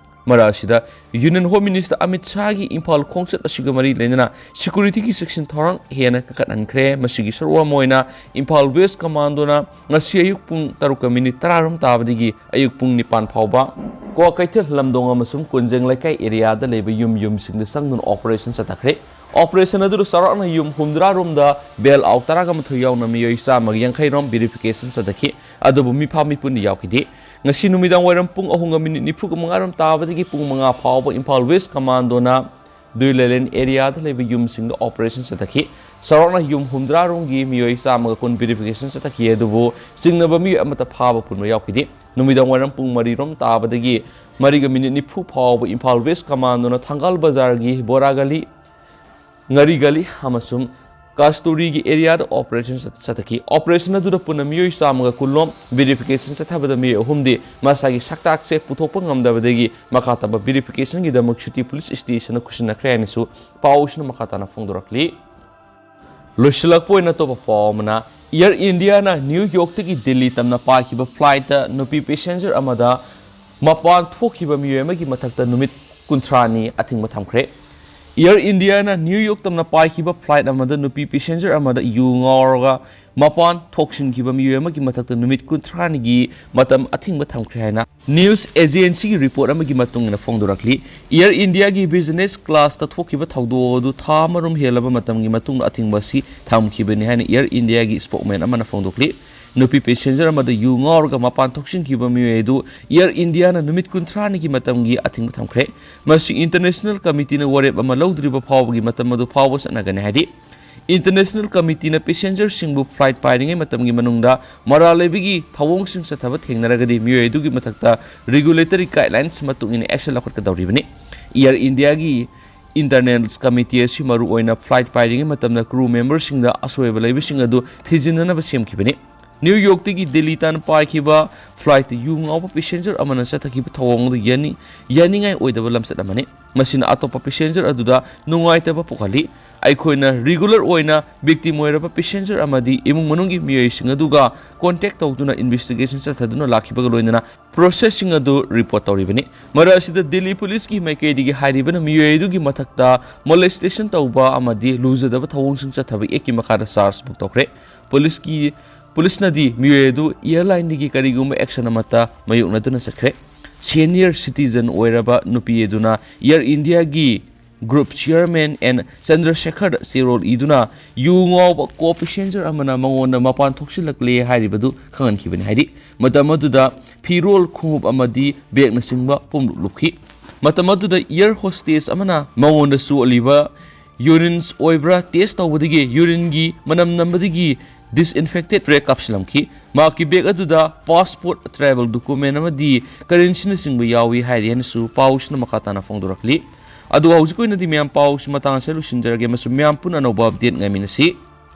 ꯃꯔꯛ ꯑꯁꯤꯗ Union Home Minister Amit ꯁꯥꯍꯒꯤ Imphal ꯈꯣꯡꯆꯠ ꯑꯁꯤꯒ ꯃꯔꯤ ꯂꯩꯅꯅ security ꯒꯤ ꯆꯦꯛꯁꯤꯟ ꯊꯧꯔꯥꯡ ꯍꯦꯟꯅ ꯀꯟꯈꯠꯍꯟꯈ꯭ꯔꯦ꯫ ꯃꯁꯤꯒꯤ ꯁꯔꯨꯛ ꯑꯃ ꯑꯣꯏꯅ ꯏꯝꯐꯥꯜ West Commando ꯅ ꯉꯁꯤ ꯑꯌꯨꯛ ꯄꯨꯡ ꯇꯔꯨꯛꯀ ꯃꯤꯅꯤꯠ ꯇꯔꯥꯔꯣꯝ ꯇꯥꯕꯗꯒꯤ ꯑꯌꯨꯛ ꯄꯨꯡ ꯅꯤꯄꯥꯟ ꯐꯥꯎꯕ ꯀ꯭ꯋꯥꯀꯩꯊꯦꯜ ꯂꯝꯗꯣꯡ ꯑꯃꯁꯨꯡ ꯀꯣꯟꯖꯦꯡ ꯂꯩꯀꯥꯏ ꯑꯦꯔꯤꯌꯥꯗ ꯂꯩꯕ ꯌꯨꯝ ꯌꯨꯝꯁꯤꯡꯗ ꯆꯪꯗꯨꯅ ꯑꯣꯄꯔꯦꯁꯟ ꯆꯠꯊꯈ꯭ꯔꯦ꯫ ꯑꯣꯄꯔꯦꯁꯟ ꯑꯗꯨꯗ ꯆꯥꯎꯔꯥꯛꯅ ꯌꯨꯝ ꯍꯨꯝꯗ꯭ꯔꯥ ꯔꯣꯝꯗ ꯕꯦꯜ ꯑꯥꯎꯠ ꯇꯔꯥꯒ ꯃꯥꯊꯣꯏ ꯌꯥꯎꯅ ꯃꯤꯑꯣꯏ ꯆꯥꯝꯃꯒ ꯌꯥꯡꯈꯩ ꯔꯣꯝ ꯚꯦꯔꯤꯐꯤꯀꯦꯁꯟ ꯆꯠꯊꯈꯤ꯫ ꯑꯗꯨꯕꯨ ꯃꯤꯐꯥ ꯃꯤꯄꯨꯟꯗꯤ ꯌꯥꯎꯈꯤꯗꯦ꯫ ꯉꯁꯤ ꯅꯨꯃꯤꯗꯥꯡ ꯋꯥꯏꯔꯝ ꯄꯨꯡ ꯑꯍꯨꯝꯒ ꯃꯤꯅꯤꯠ ꯅꯤꯐꯨꯒ ꯃꯉꯥ ꯔꯣꯝ ꯇꯥꯕꯗꯒꯤ ꯄꯨꯡ ꯃꯉꯥ ꯐꯥꯎꯕ ꯏꯝꯐꯥꯜ ꯋꯦꯁ ꯀꯃꯥꯟꯗꯣꯅ ꯗꯨꯏꯂꯦꯂꯦꯟ ꯑꯦꯔꯤꯌꯥꯗ ꯂꯩꯕ ꯌꯨꯝꯁꯤꯡꯗ ꯑꯣꯄꯔꯦꯁꯟ ꯆꯠꯊꯈꯤ꯫ ꯆꯥꯎꯔꯥꯛꯅ ꯌꯨꯝ ꯍꯨꯝꯗ꯭ꯔꯥ ꯔꯣꯝꯒꯤ ꯃꯤꯑꯣꯏ ꯆꯥꯝꯃꯒ ꯀꯨꯟ ꯚꯦꯔꯤꯐꯤꯀꯦꯁꯟ ꯆꯠꯊꯈꯤ, ꯑꯗꯨꯕꯨ ꯆꯤꯡꯅꯕ ꯃꯤꯑꯣꯏ ꯑꯃꯠꯇ ꯐꯥꯕ ꯄꯨꯟꯕ ꯌꯥꯎꯈꯤꯗꯦ꯫ ꯅꯨꯃꯤꯗꯥꯡ ꯋꯥꯏꯔꯝ ꯄꯨꯡ ꯃꯔꯤ ꯔꯣꯝ ꯇꯥꯕꯗꯒꯤ ꯃꯔꯤꯒ ꯃꯤꯅꯤꯠ ꯅꯤꯐꯨ ꯐꯥꯎꯕ ꯏꯝꯐꯥꯜ ꯋꯦꯁ ꯀꯃꯥꯟꯗꯣꯅ ꯊꯪꯒꯥꯜ ꯕꯖꯥꯔꯒꯤ ꯕꯣꯔꯥ ꯒꯂꯤ, ꯉꯥꯔꯤ ꯒꯂꯤ ꯑꯃꯁꯨꯡ ꯀꯥꯁꯇꯨꯔꯤꯒꯤ ꯑꯦꯔꯤꯌꯥꯗ ꯑꯣꯄꯔꯦꯁꯟ ꯆꯠ-, ꯆꯠꯊꯈꯤ꯫ ꯑꯣꯄꯔꯦꯁꯟ ꯑꯗꯨꯗ ꯄꯨꯟꯅ ꯃꯤꯑꯣꯏ ꯆꯥꯝꯃꯒ ꯀꯨꯟ ꯂꯣꯝ ꯚꯦꯔꯤꯐꯤꯀꯦꯁꯟ ꯆꯠꯊꯕꯗ ꯃꯤꯑꯣꯏ ꯑꯍꯨꯝꯗꯤ ꯃꯁꯥꯒꯤ ꯁꯛꯇꯥꯛꯁꯦ ꯄꯨꯊꯣꯛꯄ ꯉꯝꯗꯕꯗꯒꯤ ꯃꯈꯥ ꯇꯥꯕ ꯚꯦꯔꯤꯐꯤꯀꯦꯁꯟꯒꯤꯗꯃꯛ ꯁꯤꯇꯤ ꯄꯨꯂꯤꯁ ꯁ꯭ꯇꯦꯁꯟꯗ ꯈꯨꯠꯁꯤꯟꯅꯈ꯭ꯔꯦ ꯍꯥꯏꯅꯁꯨ ꯄꯥꯎꯁꯤꯅ ꯃꯈꯥ ꯇꯥꯅ ꯐꯣꯡꯗꯣꯔꯛꯂꯤ꯫ ꯂꯣꯏꯁꯤꯜꯂꯛꯄ ꯑꯣꯏꯅ ꯑꯇꯣꯞꯄ ꯄꯥꯎ ꯑꯃꯅ, ꯑꯦꯌꯔ ꯏꯟꯗꯤꯌꯥꯅ ꯅ꯭ꯌꯨ ꯌꯣꯔꯛꯇꯒꯤ ꯗꯤꯜꯂꯤ ꯇꯝꯅ ꯄꯥꯏꯈꯤꯕ ꯐ꯭ꯂꯥꯏꯠꯇ ꯅꯨꯄꯤ ꯄꯦꯁꯦꯟꯖꯔ ꯑꯃꯗ ꯃꯄꯥꯟ ꯊꯣꯛꯈꯤꯕ ꯃꯤꯑꯣꯏ ꯑꯃꯒꯤ ꯃꯊꯛꯇ ꯅꯨꯃꯤꯠ ꯀꯨꯟꯊ꯭ꯔꯥꯅꯤ ꯑꯊꯤꯡꯕ ꯊꯝꯈ꯭ꯔꯦ꯫ ꯑꯦꯌꯔ ꯏꯟꯗꯤꯌꯥꯅ ꯅ꯭ꯌꯨ ꯌꯣꯔꯛ ꯇꯝꯅ ꯄꯥꯏꯈꯤꯕ ꯐ꯭ꯂꯥꯏꯠ ꯑꯃꯗ ꯅꯨꯄꯤ ꯄꯦꯁꯦꯟꯖꯔ ꯑꯃꯗ ꯌꯨ ꯉꯥꯎꯔꯒ ꯃꯄꯥꯟ ꯊꯣꯛꯁꯤꯟꯈꯤꯕ ꯃꯤꯑꯣꯏ ꯑꯃꯒꯤ ꯃꯊꯛꯇ ꯅꯨꯃꯤꯠ ꯀꯨꯟꯊ꯭ꯔꯥꯅꯤꯒꯤ ꯃꯇꯝ ꯑꯊꯤꯡꯕ ꯊꯝꯈ꯭ꯔꯦ ꯍꯥꯏꯅ ꯅ꯭ꯌꯨꯁ ꯑꯦꯖꯦꯟꯁꯤꯒꯤ ꯔꯤꯄꯣꯔꯠ ꯑꯃꯒꯤ ꯃꯇꯨꯡ ꯏꯟꯅ ꯐꯣꯡꯗꯣꯔꯛꯂꯤ꯫ ꯑꯦꯌꯔ ꯏꯟꯗꯤꯌꯥꯒꯤ ꯕꯤꯖꯤꯅꯦꯁ ꯀ꯭ꯂꯥꯁꯇ ꯊꯣꯛꯈꯤꯕ ꯊꯧꯗꯣꯛ ꯑꯗꯨ ꯊꯥ ꯑꯃꯔꯣꯝ ꯍꯦꯜꯂꯕ ꯃꯇꯝꯒꯤ ꯃꯇꯨꯡꯗ ꯑꯊꯤꯡꯕ ꯑꯁꯤ ꯊꯝꯈꯤꯕꯅꯤ ꯍꯥꯏꯅ ꯑꯦꯌꯔ ꯏꯟꯗꯤꯌꯥꯒꯤ ꯁ꯭ꯄꯣꯛꯃꯦꯟ ꯑꯃꯅ ꯐꯣꯡꯗꯣꯛꯂꯤ꯫ ꯅꯨꯄꯤ ꯄꯦꯁꯦꯟꯖꯔ ꯑꯃꯗ ꯌꯨ ꯉꯥꯎꯔꯒ ꯃꯄꯥꯟ ꯊꯣꯛꯆꯤꯟꯈꯤꯕ ꯃꯤꯑꯣꯏ ꯑꯗꯨ ꯑꯦꯌꯔ ꯏꯟꯗꯤꯌꯥꯅ ꯅꯨꯃꯤꯠ ꯀꯨꯟꯊ꯭ꯔꯥꯅꯤꯒꯤ ꯃꯇꯝꯒꯤ ꯑꯊꯤꯡꯕ ꯊꯝꯈ꯭ꯔꯦ꯫ ꯃꯁꯤ ꯏꯟꯇꯔꯅꯦꯁꯅꯦꯜ ꯀꯃꯤꯇꯤꯅ ꯋꯥꯔꯦꯞ ꯑꯃ ꯂꯧꯗ꯭ꯔꯤꯕ ꯐꯥꯎꯕꯒꯤ ꯃꯇꯝ ꯑꯗꯨ ꯐꯥꯎꯕ ꯆꯠꯅꯒꯅꯤ ꯍꯥꯏꯔꯤ꯫ ꯏꯟꯇꯔꯅꯦꯁꯅꯦꯜ ꯀꯃꯤꯇꯤꯅ ꯄꯦꯁꯦꯟꯖꯔꯁꯤꯡꯕꯨ ꯐ꯭ꯂꯥꯏꯠ ꯄꯥꯏꯔꯤꯉꯩ ꯃꯇꯝꯒꯤ ꯃꯅꯨꯡꯗ ꯃꯔꯥꯜ ꯂꯩꯕꯒꯤ ꯊꯧꯑꯣꯡꯁꯤꯡ ꯆꯠꯊꯕ ꯊꯦꯡꯅꯔꯒꯗꯤ ꯃꯤꯑꯣꯏ ꯑꯗꯨꯒꯤ ꯃꯊꯛꯇ ꯔꯤꯒꯨꯂꯦꯇꯔꯤ ꯒꯥꯏꯗꯂꯥꯏꯟꯁ ꯃꯇꯨꯡ ꯏꯟꯅ ꯑꯦꯛꯁꯟ ꯂꯧꯈꯠꯀꯗꯧꯔꯤꯕꯅꯤ꯫ ꯑꯦꯌꯔ ꯏꯟꯗꯤꯌꯥꯒꯤ ꯏꯟꯇꯔꯅꯦꯜ ꯀꯃꯤꯇꯤ ꯑꯁꯤ ꯃꯔꯨꯑꯣꯏꯅ ꯐ꯭ꯂꯥꯏꯠ ꯄꯥꯏꯔꯤꯉꯩ ꯃꯇꯝꯗ ꯀ꯭ꯔꯨ ꯃꯦꯝꯕꯔꯁꯤꯡꯗ ꯑꯁꯣꯏꯕ ꯂꯩꯕꯁꯤꯡ ꯑꯗꯨ ꯊꯤꯖꯤꯟꯅꯅꯕ ꯁꯦꯝꯈꯤꯕꯅꯤ꯫ ꯅ꯭ꯌꯨ ꯌꯣꯔꯛꯇꯒꯤ ꯗꯤꯜꯂꯤ ꯇꯥꯟꯅ ꯄꯥꯏꯈꯤꯕ ꯐ꯭ꯂꯥꯏꯠꯇ ꯌꯨ ꯉꯥꯎꯕ ꯄꯦꯁꯦꯟꯖꯔ ꯑꯃꯅ ꯆꯠꯊꯈꯤꯕ ꯊꯧꯑꯣꯡ ꯑꯗꯨ ꯌꯥꯅꯤ-, ꯌꯥꯅꯤꯡꯉꯥꯏ ꯑꯣꯏꯗꯕ ꯂꯝꯆꯠ ꯑꯃꯅꯤ꯫ ꯃꯁꯤꯅ ꯑꯇꯣꯞꯄ ꯄꯦꯁꯦꯟꯖꯔ ꯑꯗꯨꯗ ꯅꯨꯡꯉꯥꯏꯇꯕ ꯄꯣꯛꯍꯜꯂꯤ꯫ ꯑꯩꯈꯣꯏꯅ ꯔꯤꯒꯨꯂꯔ ꯑꯣꯏꯅ ꯚꯤꯛꯇꯤꯝ ꯑꯣꯏꯔꯕ ꯄꯦꯁꯦꯟꯖꯔ ꯑꯃꯗꯤ ꯏꯃꯨꯡ ꯃꯅꯨꯡꯒꯤ ꯃꯤꯑꯣꯏꯁꯤꯡ ꯑꯗꯨꯒ ꯀꯣꯟꯇꯦꯛ ꯇꯧꯗꯨꯅ ꯏꯟꯚꯦꯁꯇꯤꯒꯦꯁꯟ ꯆꯠꯊꯗꯨꯅ ꯂꯥꯛꯈꯤꯕꯒ ꯂꯣꯏꯅꯅ ꯄ꯭ꯔꯣꯁꯦꯁꯁꯤꯡ ꯑꯗꯨ ꯔꯤꯄꯣꯔꯠ ꯇꯧꯔꯤꯕꯅꯤ꯫ ꯃꯔꯛ ꯑꯁꯤꯗ ꯗꯤꯜꯂꯤ ꯄꯨꯂꯤꯁꯀꯤ ꯃꯥꯏꯀꯩꯗꯒꯤ ꯍꯥꯏꯔꯤꯕꯅ ꯃꯤꯑꯣꯏ ꯑꯗꯨꯒꯤ ꯃꯊꯛꯇ ꯃꯣꯂꯦꯁꯇꯦꯁꯟ ꯇꯧꯕ ꯑꯃꯗꯤ ꯂꯨꯖꯗꯕ ꯊꯧꯑꯣꯡꯁꯤꯡ ꯆꯠꯊꯕ ꯑꯦꯛꯀꯤ ꯃꯈꯥꯗ ꯆꯥꯔꯖ ꯕꯨꯛ ꯇꯧꯈ꯭ꯔꯦ꯫ ꯄꯨꯂꯤꯁꯀꯤ, ꯄꯨꯂꯤꯁꯅꯗꯤ ꯃꯤꯑꯣꯏ ꯑꯗꯨ ꯑꯦꯌꯔꯂꯥꯏꯟꯗꯒꯤ ꯀꯔꯤꯒꯨꯝꯕ ꯑꯦꯛꯁꯟ ꯑꯃꯠꯇ ꯃꯥꯌꯣꯛꯅꯗꯨꯅ ꯆꯠꯈ꯭ꯔꯦ꯫ Senior citizen ꯑꯣꯏꯔꯕ ꯅꯨꯄꯤ ꯑꯗꯨꯅ Air Indiaꯒꯤ group chairman N ꯆꯟꯗ꯭ꯔꯁꯦꯈꯔꯗ ꯆꯦꯔꯣꯜ ꯏꯗꯨꯅ ꯌꯨ ꯉꯥꯎꯕ co-passenger ꯑꯃꯅ ꯃꯉꯣꯟꯗ ꯃꯄꯥꯟ ꯊꯣꯛꯆꯤꯜꯂꯛꯂꯦ ꯍꯥꯏꯔꯤꯕꯗꯨ ꯈꯪꯍꯟꯈꯤꯕꯅꯤ꯫ ꯍꯥꯏꯗꯤ, ꯃꯇꯝ ꯑꯗꯨꯗ ꯐꯤꯔꯣꯜ, ꯈꯣꯡꯎꯞ ꯑꯃꯗꯤ bagꯅꯆꯤꯡꯕ ꯄꯨꯝꯂꯨꯞ ꯂꯨꯞꯈꯤ꯫ ꯃꯇꯝ ꯑꯗꯨꯗ air hostess ꯑꯃꯅ ꯃꯉꯣꯟꯗ ꯆꯣꯠꯂꯤꯕ ꯌꯨꯔꯤꯟꯁ ꯑꯣꯏꯕ꯭ꯔꯥ test ꯇꯧꯕꯗꯒꯤ ꯌꯨꯔꯤꯟꯒꯤ ꯃꯅꯝ ꯅꯝꯕꯗꯒꯤ disinfectant spray ꯀꯥꯞꯁꯤꯜꯂꯝꯈꯤ꯫ ꯃꯍꯥꯛꯀꯤ bag ꯑꯗꯨꯗ passport, travel document ꯑꯃꯗꯤ currencyꯅꯆꯤꯡꯕ ꯌꯥꯎꯏ ꯍꯥꯏꯔꯤ ꯍꯥꯏꯅꯁꯨ ꯄꯥꯎꯁꯤꯅ ꯃꯈꯥ ꯇꯥꯅ ꯐꯣꯡꯗꯣꯔꯛꯂꯤ꯫ ꯑꯗꯨꯒ ꯍꯧꯖꯤꯛ ꯑꯣꯏꯅꯗꯤ ꯃꯌꯥꯝ ꯄꯥꯎꯁꯤ ꯃꯇꯥꯡ ꯑꯁꯤꯗ ꯂꯣꯏꯁꯤꯟꯖꯔꯒꯦ ꯑꯃꯁꯨꯡ ꯃꯌꯥꯝ ꯄꯨꯟꯅ ꯑꯅꯧꯕ update ꯉꯥꯏꯃꯤꯟꯅꯁꯤ꯫